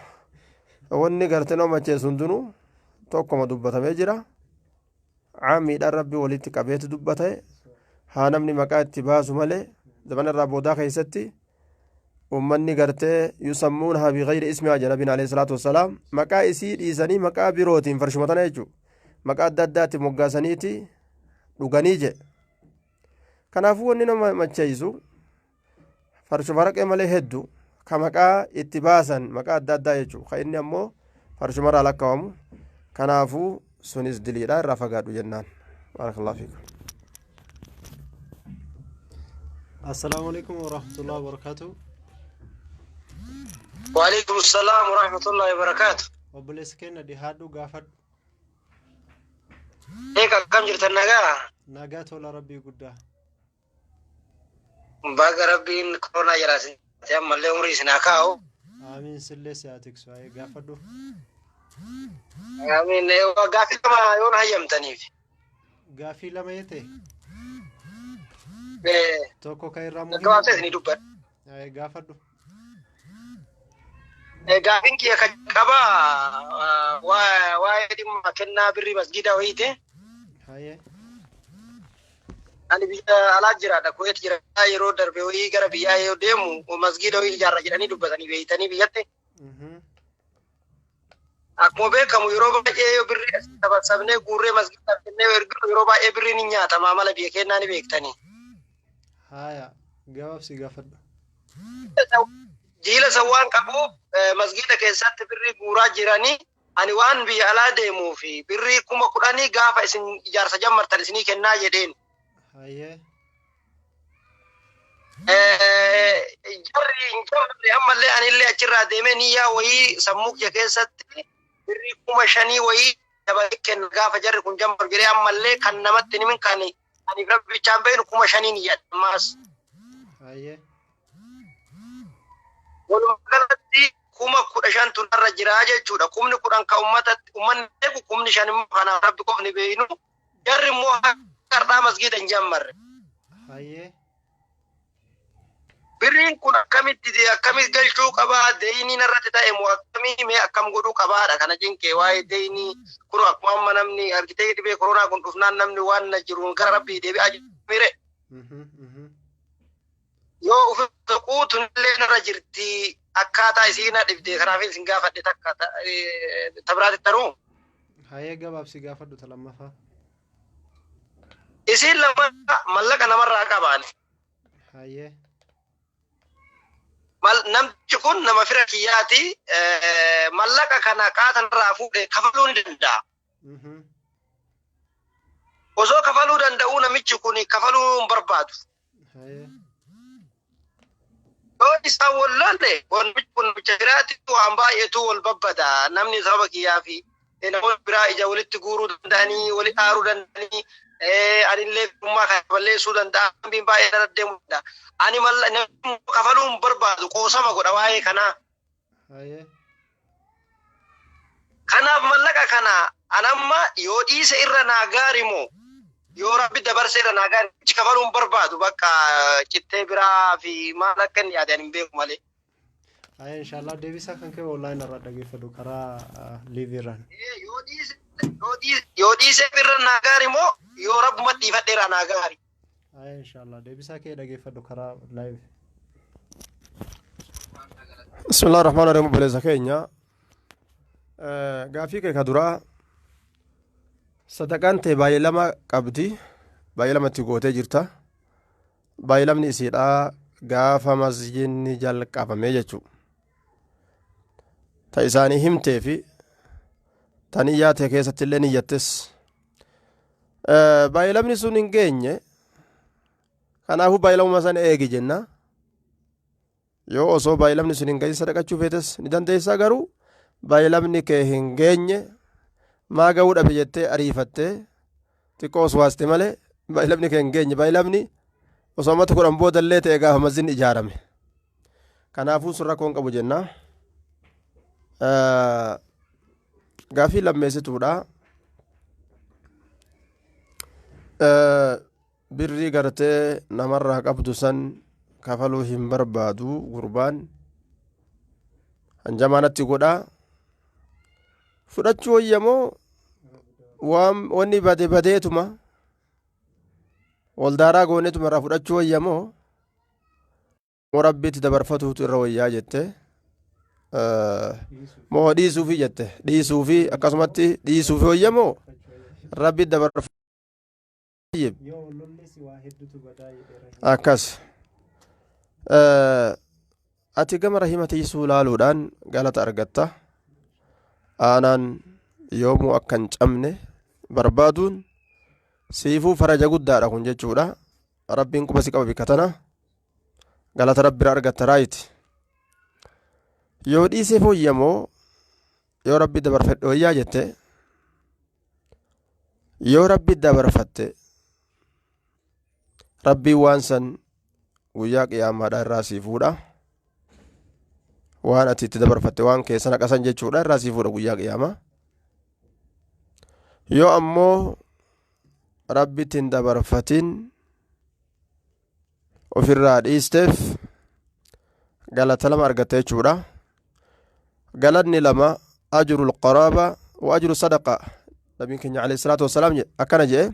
Wanni gartee nama macheessu hundinuu tokkoma dubbatamee jira. Caamiidhaan rabbi walitti qabeetu dubbate haa namni maqaa itti baasu malee zamana irraa boodaa keessatti ummanni gartee yusammuunahaa bigayri ismihaa jedha nabiin alayhi salaatu wassalaam maqaa isii dhiisanii maqaa birootiin farshuma tana jechuudha maqaa adda addaatti moggaasaniiti dhuganii jedhe kanaafuu wanni nama macheessu farshuma haraqee malee hedduu ka maqaa itti baasan maqaa adda addaa jechuudha ka inni ammoo farshumarraa lakkaa'amu kanaafuu sunis diliidha irraa fagaadhu jennaan baarakallahu fiikum. Assalaamu alaikum warahmatullahi wabarakatuh. وعليكم السلام ورحمة الله وبركاته. Obboleessa keenya dhihaadhu gaafadhu. Eega akkam jirtan nagaa? Nagaa tola rabbii guddaa. Baga rabbiin koronaa jalaa isin baase ammallee umrii isin haa kaa'u. Amiin sillee si haa tiksu. Ayee gaafadhu. Amiin. Gaaffii lama yoon hayyamtaniif. Gaaffii lama jette tokko kan irraa muhimu. Gabaabsee isinii dubbadha. Ayee gaafadhu. Gaaffiin kiyya kan qabaa waa'ee dhimma kennaa birrii masgiida wayiiti. Hayee. Ani biyya alaa jiraadha. Kuweet jira. Yeroo darbe wayii gara biyyaa yoo deemu masgiida wayii ijaarra jedhanii dubbatanii beeytanii biyyatti. Akkuma beekamu yeroo baay'ee yoo birrii asii sabassabnee guurree masgiidaaf kennee yoo erginu yeroo baay'ee birriin ni nyaatama amala biyya keenyaa ni beektanii. Haya, gabaabsi gaafadhu. Jiila san waan qabuuf masgiida keessatti birrii guuraa jiranii ani waan biyya alaa deemuu fi birrii 10,000 gaafa isin ijaarsa jammartan isinii kennaa jedheen. Hayyee. Jarri hin jammarre ammallee anillee achirraa deemee niyyaa wayii sammuu kiyya keessatti birrii 5,000 wayii dabalee kenna gaafa jarri kun jammaru jedhee ammallee kan namatti himin kan ani rabbi bichaan beeknu 5,000 niyyadha ammaas. Hayyee. Walumaa galatti 15,000tu narra jira jechuudha. 10,000 kan uummatatti uummanni beeku 5,000 immoo kanaaf rabbi qofni beeknu. Jarri immoo har'aa masgiida hin jammarre. Hayyee. Birriin kun akkamitti akkamitti galchuu qabaa? Deeyinii narratti ta'e moo akkamii mee akkam godhuu qabaadha kana cinqee waa'ee deeyinii kun akkuma amma namni argitee dhibee koronaa kun dhufnaan namni waan na jiruun gara rabbii deebi'aa jiru mire. Yoo ofirra quutu illee narra jirti akkaataa isii na dhibde kanaaf isin gaafadhe takka tabiraatti taruu. Hayyee gabaabsi gaafadhu ta lammaffaa. Isiin lama mallaqa namarraa qabaani. Hayyee. Namtichi kun nama fira kiyyaati mallaqa kana qaatanirraa fuudhee kafaluu ni danda'a. Osoo kafaluu danda'uu namichi kun kafaluu hin barbaadu. Hayyee. Yoo isaan wal lolle namichi kun namicha biraatti waan baay'eetu wal babbada. Namni sababa kiyyaa fi namoonni biraa ija walitti guuruu danda'anii, wali aaruu danda'anii, anillee firummaa kana balleessuu danda'a. Namni baay'ee irra deemuu danda'a. Ani namni kafaluu hin barbaadu qoosama godha waa'ee kanaa. Hayyee. Kanaaf mallaqa kana anamma yoo dhiise irra naa gaari moo yoo rabbi dabarse irra naa gaari namichi kafaluu hin barbaadu bakka cittee biraa fi maal akka inni yaade ani hin beeku malee. Hayyee inshallah deebisaa kan kee online irraa dhageeffadhu karaa live irraan. Yoo dhiise irra naa gaari moo yoo rabbumatti dhiifadhe irra naa gaari. Hayyee inshallah deebisaa kee dhageeffadhu karaa live. Bismillah ar-Rahmaan ar-Rahiim obboleessa keenya. Gaafii kee ka duraa sadaqaan tee baay'ee lama qabdi baay'ee lamatti gootee jirta baay'ee lamni isiidha gaafa masjidni jalqabame jechuudha. Ta isaanii himtee fi ta niyyaa tee keessatti illee niyyattes. Baay'ee lamni sun hin geenye kanaafuu baay'ee lamuma sana eegi jenna. Yoo osoo baay'ee lamni sun hin gahin sadaqachuu feetes ni dandeessaa garuu baay'ee lamni kee hin geenye maa ga'uu dhabe jettee ariifattee xiqqoo osoo waaste malee baay'ee lamni kee hin geenye baay'ee lamni osoo ammata 10 boodallee ta'e gaafa masjidni ijaarame. Kanaafuu sun rakkoo hin qabu jenna. Gaafii lammeessituudha. Birrii gartee namarraa qabdu san kafaluu hin barbaadu gurbaan hanjamaa natti godhaa fudhachuu wayyamoo waan wanni bade badeetuma waldaaraa gooneetuma irraa fudhachuu wayyamoo moo rabbiitti dabarfatuutu irra wayyaa jette moo dhiisuufi jette dhiisuufi akkasumatti dhiisuufi wayyamoo rabbiitti dabarfatu akkas ati gama rahima tiisuu laaluudhaan galata argatta aanaan yoomuu akka hin cabne barbaaduun siifuu faraja guddaadha kun jechuudha rabbiin quba si qaba bikka tana galata rabbira argatta raayiti yoo dhiisee fooyyamoo yoo rabbi dabarfadhe wayyaa jette yoo rabbi dabarfatte rabbiin waan san guyyaa qiyaamaadha irraa sii fuudha waan ati itti dabarfatte waan keessa naqasan jechuudha irraa sii fuudha guyyaa qiyaamaa yoo ammoo rabbitti hin dabarfatin ofirraa dhiisteef galata lama argatte jechuudha galanni lama ajrul qaraaba wa ajru sadaqa nabiin keenya alayhi salaatu wassalaam akkana jedhe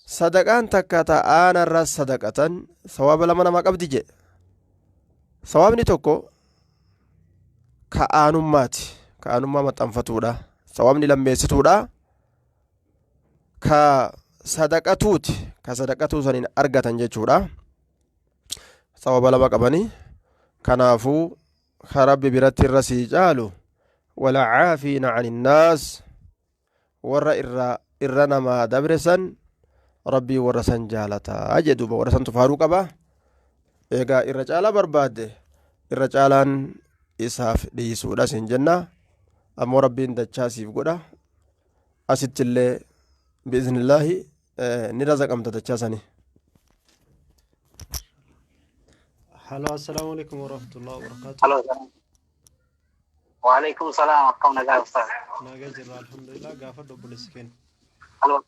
Sadaqaan takka ta aanarra sadaqatan sawaaba lama nama qabdi jedhe. Sawaabni tokko ka aanummaati. Ka aanummaa maxxanfatuudha. Sawaabni lammeessituudha. Ka sadaqatuuti. Ka sadaqatuu saniin argatan jechuudha. Sawaaba lama qabanii. Kanaafuu ka Rabbi biratti irra sii caalu walcaafiina ani innaas, warra irraa irra namaa dabre san Rabbii warra san jaalataa jee. Duuba warra santu faaruu qaba. Egaa irra caalaa barbaadde, irra caalaan isaaf dhiisuudha siin jenna. Ammoo Rabbiin dachaa siif godha. Asitti illee biiznillaahi ni razaqamta dachaa sanii. Halo, assalaamu alaikum warahmatullahi wabarakatuh. Halo, waalaikum salaam, akkam nagaa ustaz? Nagaa jirra, alhamdulillah. Gaafadhu obboleessi keenya. Halo.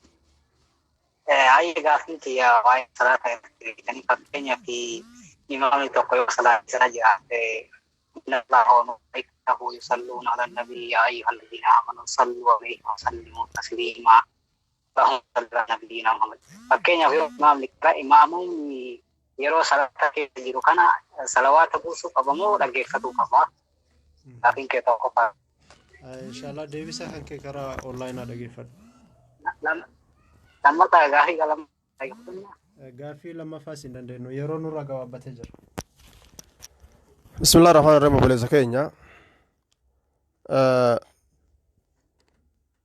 Hayya, gaaffiin kiyya waa'ee salaata irratti beektanii, fakkeenyaaf imaamni tokko yoo salaata isaa jiraate, "Inna Allaha wa malaa'ikatahu yusalluuna ala nabii yaa ayyuhalladhiina aamanu sallu alayhi wa sallimu tasliimaa, Allahumma salli ala nabiyyina Muhammad." Fakkeenyaaf yoo imaamni qara imaamuun yeroo salaata keessa jiru kana salawaata buusuu qaba moo dhaggeeffatuu qaba? Gaaffiin kee tokkoffaa. Inshallah deebisa kan kee karaa onlaayinaa dhageeffadhu. Lammataa gaafii qalama dhaggeeffannaa. Gaaffii lammaffaas hin dandeenyu, yeroo nurra gabaabbatee jira. Bismillah ar-Rahmaan ar-Rahiim. Obboleessa keenya,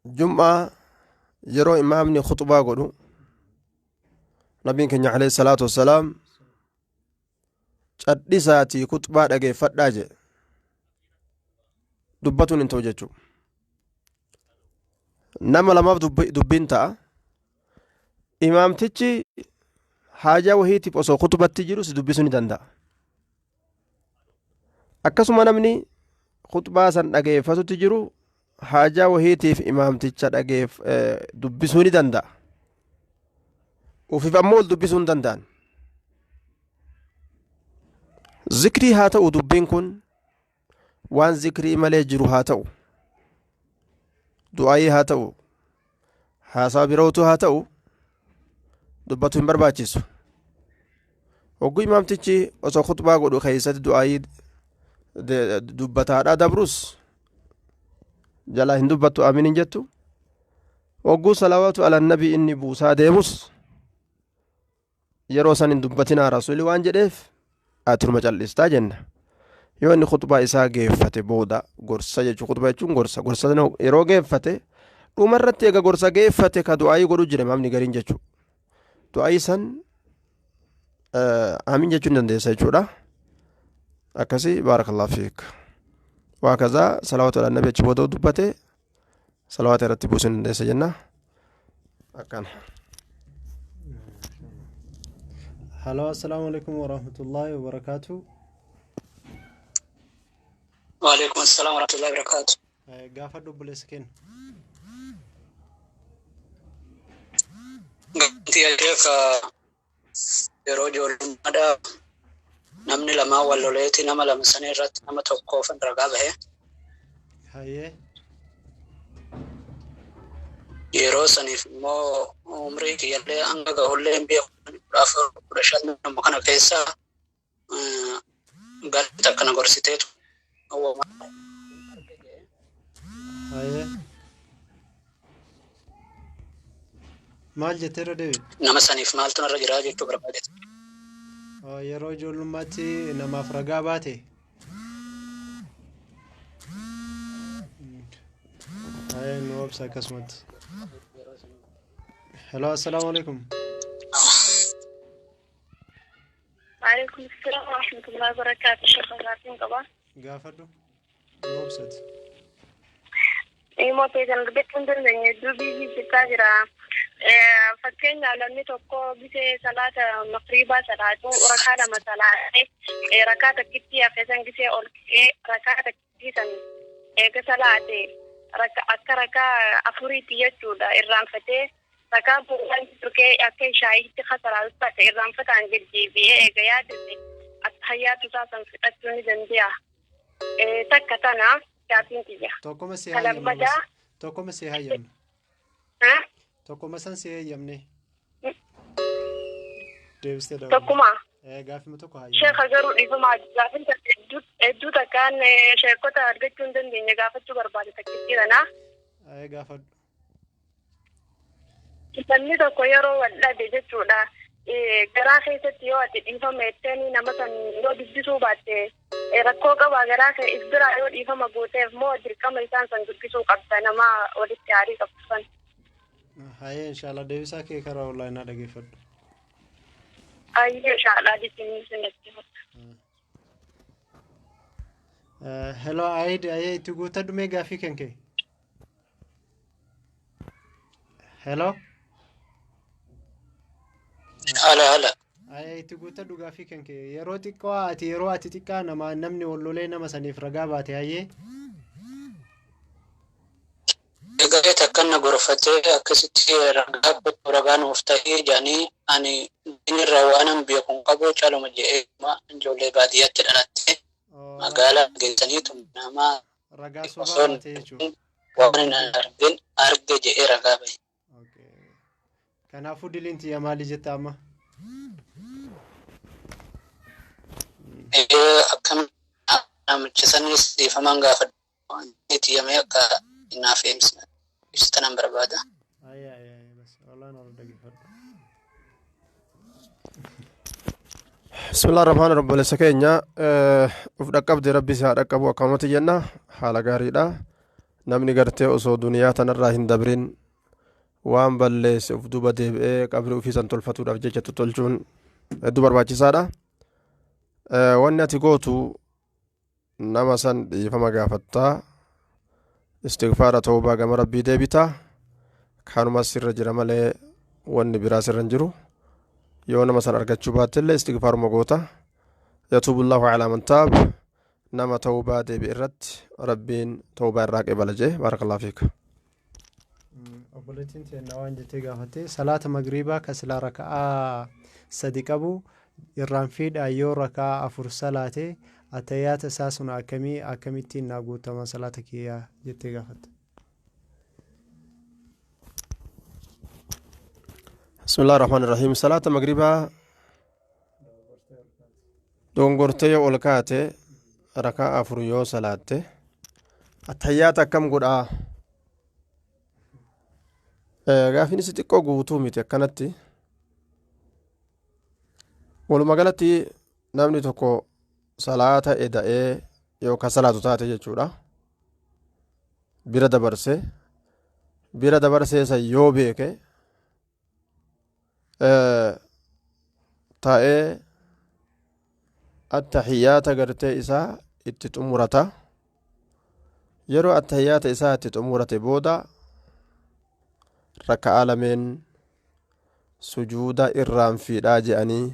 jum'aa yeroo imaamni khuxbaa godhu, nabiin keenya alayhi salaatu wassalaam "Cadhisaatii khuxbaa dhageeffadhaa" jedhe. Dubbatuun hin ta'u jechuudha. Nama lamaaf dubbiin ta'a. Imaamtichi haajaa wahiitiif osoo khutbatti jiru si dubbisuu ni danda'a. Akkasuma namni khutbaa san dhageeffatutti jiru haajaa wahiitiif imaamticha dhageef dubbisuu ni danda'a. Ufiif ammoo ol dubbisuu hin danda'an. Zikrii haa ta'u, dubbiin kun waan zikrii malee jiru haa ta'u, du'aayii haa ta'u, haasaa birootu haa ta'u, dubbatu hin barbaachisu. Hogguu imaamtichi osoo khutbaa godhu keessatti du'aayii dubbataadhaa dabrus jalaa hin dubbattu, amiin hin jettu. Hogguu salawaatu ala nabii inni buusaa deemus yeroo san hin dubbatinaa Rasuuli waan jedheef, aturuma cal'istaa jenna. Yoo inni khutbaa isaa geeffate booda gorsa jechuu, khutbaa jechuun gorsa, gorsa yeroo geeffate dhumarratti, eega gorsa geeffate ka du'aayii godhu jira imaamni gariin jechuu, du'aayii san amiin jechuu hin dandeessa jechuudha. Akkasii, baarakallahu fiik. Waa kazaa salawaatu ala nabi achi booda dubbate salawaata irratti buusuu hin dandeessa jenna. Akkana. Halo, assalaamu alaikum warahmatullahi wabarakatuh. Waalaikum assalam warahmatullahi wabarakatuh. Gaafadhu obboleessi keenya. Gaaffiin sheeka, yeroo ijoollummaadhaa namni lamaan wal loleeti nama lama sana irratti nama tokkoof ragaa bahe. Hayyee. Yeroo saniif immoo umrii kiyyallee hanga gahullee hin beeku, 14, 15 nama kana keessa galti akkana gorsiteetu. Hayyee. Maal jettee irra deebi? Nama saniif maaltu narra jira jechuu barbaade. Yeroo ijoollummaatti namaaf ragaa baate. Hayyee, nu obsa akkasumatti. Hello, assalaamu alaikum. Waalaikum salaam wa rahmatullahi wa barakaatuh. Sheekh, gaaffiin qaba. Gaafadhu. Nu obsati. Immoo keessan argachuu hin dandeenye, hedduu busy jechaa jira. Fakkeenyaaf namni tokko gisee salaata makriibaa salaatu rakaa lama salaatee, rakaa takkitti hafe san gisee ol ka'ee rakaa takkitti san eega salaate, akka rakaa afuriitti jechuudha irraanfatee, rakaa bu'uuraan turkee akka shaayiitti ka salaatu taate irraanfataan gad deebi'ee eega yaadate attahiyyaatu isaa san fixachuu ni danda'a. Takka tana gaaffiin kiyya. Tokkoma si Ka hayyamne lammataa bas. Tokkoma si hayyamne. Tokkoma san si hayyamne. Deebistee dha. Tokkuma. Gaafima tokko hayyee. Sheekha garuu dhiifama gaafin hedduu takkaan sheekota argachuu hin dandeenye gaafachuu barbaade takkittii kanaa. Gaafadhu. Namni tokko yeroo wal dhabe jechuudha. Garaa keessatti yoo ati dhiifama jetteen nama san yoo dubbisuu baatte rakkoo qaba garaa kee if biraa yoo dhiifama gooteef moo dirqama isaan san dubbisuu qabda nama walitti aarii qabdu san. Hayyee inshallah deebisaa kee karaa onlaayinaa dhageeffadhu. Ayyee inshallah jechuun sin dhaggeeffadha. Hello Aid, ayyee itti guuttadhu mee gaaffii kan kee. Hello. Hala hala. Ayyee itti guuttadhu gaaffii kan kee. Yeroo xiqqoo ati yeroo ati xiqqaa nama namni wal lolee nama saniif ragaa baate hayyee. Egaa takkan na gorfatee akkasitti ragaa kottu ragaa nuuf ta'ee jedhanii ani diinirraa waanan beeku hin qabu caaluma jedhee ijoollee baadiyyaatti dhalattee magaalaa geessaniitu nama Ragaa sobaa osoo baate jechuudha. waan hin argin arge jedhee ragaa bahe. Kanaafuu diliin tiyya maali jetta amma? Akkam namicha sanis dhiifamaan gaafadhu itti akka naaf ibsitan barbaada. Ayyee ayyee ayyee bas olaan ol dhageeffadhu. Bismillah ar-Rahmaan ar-Rahim. Obboleessa keenya uf dhaqqabde rabbi si haa dhaqqabu akkamatti jenna haala gaariidha. Namni gartee osoo duniyaa tanarraa hin dabrin waan balleesse uf duuba deebi'ee qabri ofii san tolfatuudhaaf jecha tottolchuun hedduu barbaachisaadha. Wanni ati gootu nama san dhiifama gaafattaa istighfaara tawbaa gama rabbii deebitaa kanuma sirra jira malee wanni biraa sirra hin jiru. Yoo nama san argachuu baattellee istighfaaruma goota. Yatuubullaahu alaa man taab nama tawbaa deebi'e irratti rabbiin tawbaa irraa qeebala jee baarakallaahu fiik. Obboleettiin teenna waan jettee gaafatte salaata magriibaa ka silaa raka'aa sadi qabu irraan fiidhaa yoo raka'aa afur salaate atayyaata isaa sun akkamii akkamittiin naa guutama salaata kiyyaa jettee gaafatte. Bismillah ar-Rahmaan ar-Rahiim. Salaata magriibaa dongortee yoo ol kaate rakaa afur yoo salaatte attayyaata akkam godhaa? Gaafiin isi xiqqoo guutuu miti akkanatti. Walumaa galatti namni tokko salaata eda'ee yookaan salaatu taate jechuudha. Bira dabarse bira dabarsee san yoo beeke taa'ee attahiyyaata gartee isaa itti xumurata. Yeroo attahiyyaata isaa itti xumurate booda raka'aa lameen sujuuda irraanfiidhaa je'anii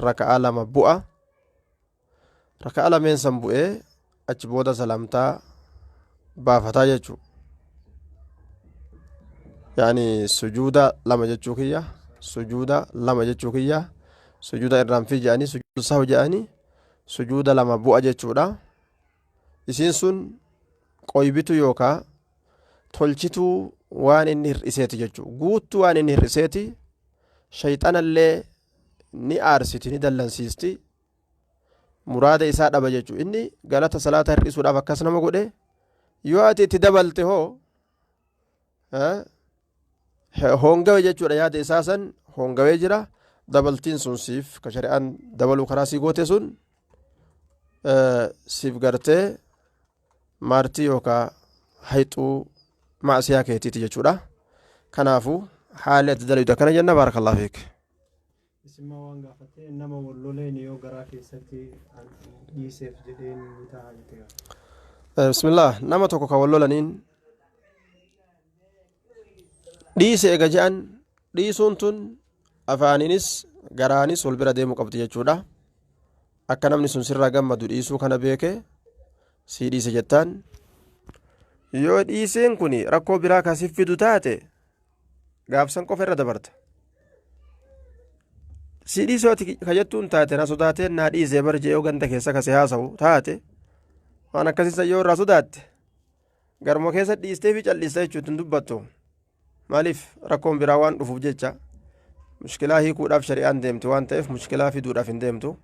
raka'aa lama bu'a. Raka'aa lameen san bu'ee achi booda salaamtaa baafataa jechuudha. Yaani sujuuda lama jechuu kiyya sujuuda lama jechuu kiyya sujuuda irraanfii je'anii sujuuda sahwi je'anii sujuuda lama bu'a jechuudha. Isiin sun qoybitu yookaa tolchituu waan inni hir'iseeti jechuudha. Guuttuu waan inni hir'iseeti shayxanallee ni aarsiti ni dallansiisti muraada isaa dhaba jechuudha. Inni galata salaata hir'isuudhaaf akkas nama godhe yoo ati itti dabalte hoo hongawe jechuudha yaada isaa san hongawee jira dabaltiin sun siif ka shari'aan dabaluu karaa sii goote sun siif gartee maartii yookaa hayxuu maasiyaa keetiiti jechuudha. Kanaafuu haalli ati dalaydu akkana jenna baarakallahu fiik. Isimmaa waan gaafatte nama wal loleen yoo garaa keessatti dhiiseef jedheen ni ta'a jettee gaafatte. Bismillah nama tokko kan wal lolaniin dhiise ega je'an dhiisuun tun afaaninis garaanis wal bira deemuu qabdi jechuudha. Akka namni sun sirraa gammadu dhiisuu kana beeke sii dhiise jettaan. Yoo dhiiseen kun rakkoo biraa kan siif fidu taate gaafsan qofa irra dabarta. Si dhiisuu ati ka jettuun taate na sodaateen naa dhiisee bar jee yoo ganda keessa ka si haasawu taate waan akkasii san yoo irraa sodaatte garuma keessa dhiistee fi cal'ista jechuutti hin dubbattu. Maaliif rakkoon biraa waan dhufuuf jecha Mushkilaa hiikuudhaaf shari'aan deemti waan ta'eef mushkilaa fiduudhaaf hin deemtu.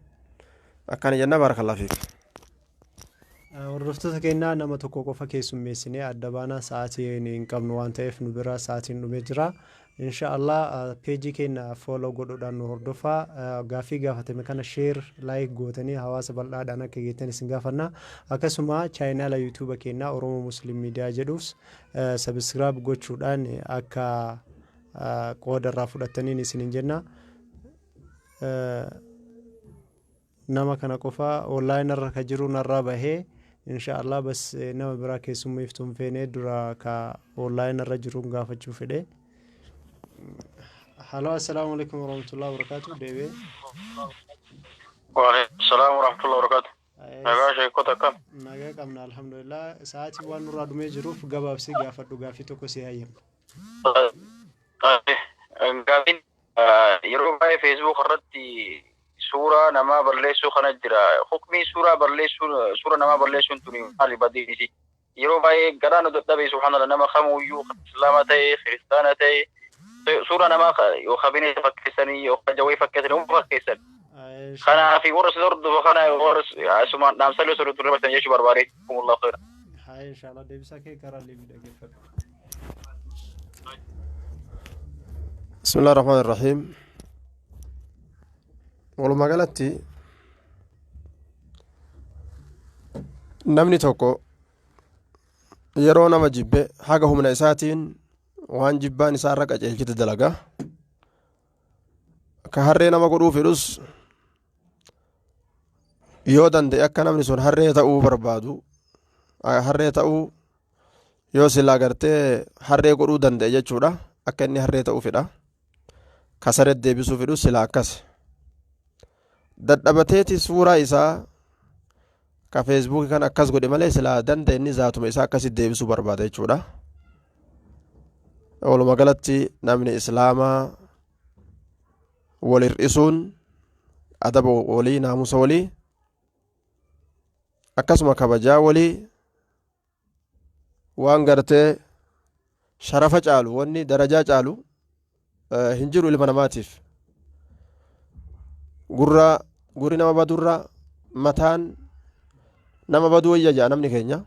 Akkana jenna, barakallahu fiik. Hordoftoota keenyaa, nama tokko qofa keessummeessinee adda baanaa. Sa'aatii hin qabnu waan ta'eef nu bira sa'aatiin dhumee jira. Insha Allah peejii keenya follow godhuudhaan nu hordofaa. Gaaffii gaafatame kana share, like gootanii hawaasa bal'aadhaan akka geettan isin gaafanna. Akkasuma chaayinaala YouTube keenyaa Oromoo Muslim Miidiyaa jedhuus subscribe gochuudhaan akka qooda irraa fudhattaniin isinin jenna. Nama kana qofa online irra ka jiru narraa bahee, insha Allah bas nama biraa keessummeeftuun feene dura ka online irra jiruun gaafachuu fedhe. Hello, assalaamu alaikum warahmatullahi wabarakatuh. Deebi'ee. وعليكم السلام ورحمة الله وبركاته. Nagaa sheekota, akkam? Nagaa qabna, alhamdulillah. Sa'aatii waan nurraa dhumee jiruuf gabaabsii gaafadhu, gaaffii tokko si hayyamna. Gaaffiin yeroo baay'ee Facebook irratti suuraa namaa balleessuu kana jira. Hukmii suuraa balleessuun, suura namaa balleessuun tuni maali badiisi? Yeroo baay'ee garaa nu dadhabe, subhaanallah, nama kamuyyuu, islaama ta'e, kiristaana ta'e, suura namaa yookaan bineensa fakkeessanii yookaan jawwee fakkeessanii, uuma fakkeessan. Kanaaf warra si hordofu kana warra asumaan dhaamsalee osoo turre bartan jechuu barbaade. Jazakumullahu khairan. Haa, inshallah deebisaa kee karaa liivii dhaggeeffadhu. بسم الله الرحمن الرحيم. Walumaa galatti namni tokko yeroo nama jibbe haga humna isaatiin waan jibbaan isaa irra qaceelchite dalaga. Ka harree nama godhuu fedhus yoo danda'e akka namni sun harree ta'uu barbaadu, harree ta'uu yoo silaa gartee harree godhuu danda'e jechuudha, akka inni harree ta'uu fedha. Ka saree deebisuu fedhus silaa akkas dadhabateeti suuraa isaa ka Facebookii kan akkas godhe malee, silaa danda'e inni zaatuma isaa akkasitti deebisuu barbaada jechuudha. Walumaa galatti namni islaamaa wal hir'isuun adaba walii, naamusa walii, akkasuma kabajaa walii, waan gartee sharafa caalu, wanni darajaa caalu hin jiru ilma namaatiif. Gurra, gurri nama badurra mataan nama baduu wayya jedha namni keenya.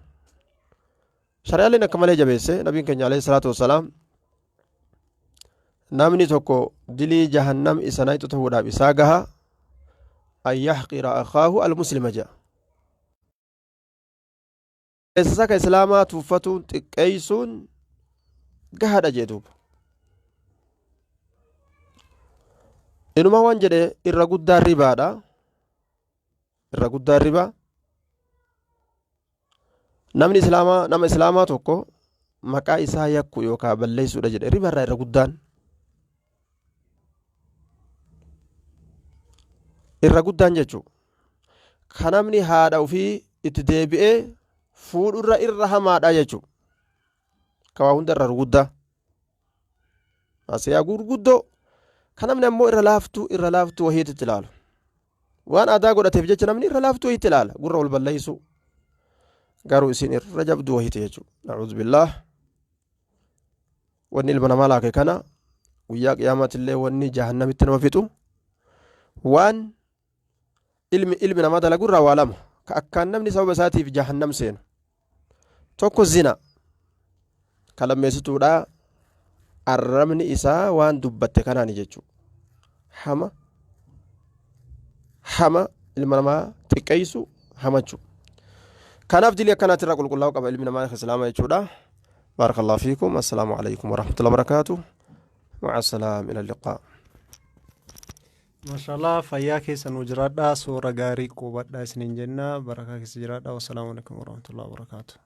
Shari'aaleen akka malee jabeesse. Nabiin keenya alayhi salaatu wassalaam, namni tokko dilii jahannam isa nayxu ta'uudhaaf isaa gaha an yaxqira akhaahu almuslima jedha. Eessasa ka islaamaa tuuffatuun, xiqqeeysuun gahaadha jee duuba. Inuma waan jedhe, irra guddaan ribaadha. Irra guddaan ribaa. Namni islaamaa nama islaamaa tokko maqaa isaa yakku yookaan balleessuudha jedhe, ribarraa irra guddaan. Irra guddaan jechuudha. Ka namni haadha ofii itti deebi'ee fuudhurra irra hamaadha jechuudha. Ka waa hunda irra guddaa. Asiyaa gurguddoo. Ka namni ammoo irra laaftuu wahiitti itti ilaalu. Waan aadaa godhateef jecha namni irra laaftuu wahiitti ilaala. Gurra wal balleessu. Garuu isin irra jabduu wahiiti jechuudha. Na'uudhu billaah. Wanni ilma namaa laake kana guyyaa qiyaamaatillee wanni jahannamitti nama fixu waan ilmi namaa dalagu irraa waa lama. Ka akkaan namni sababa isaatiif jahannam seenu. Tokko zina. Ka lammeessituudha arrabni isaa waan dubbatte kanaani jechuudha. Hama hama ilma namaa xiqqeessu, hamachuu. Kanaaf dilii akkanaatti irraa qulqullaa'uu qaba ilmi namaa islaama jechuudha. بارك الله فيكم، السلام عليكم ورحمة الله وبركاته، مع السلامة، إلى اللقاء. Maashaallah, fayyaa keessa nu jiraadhaa, soora gaarii qubadhaa isiniin jenna, barakaa keessa jiraadhaa. Wassalaamu alaikum warahmatullahi wabarakaatu.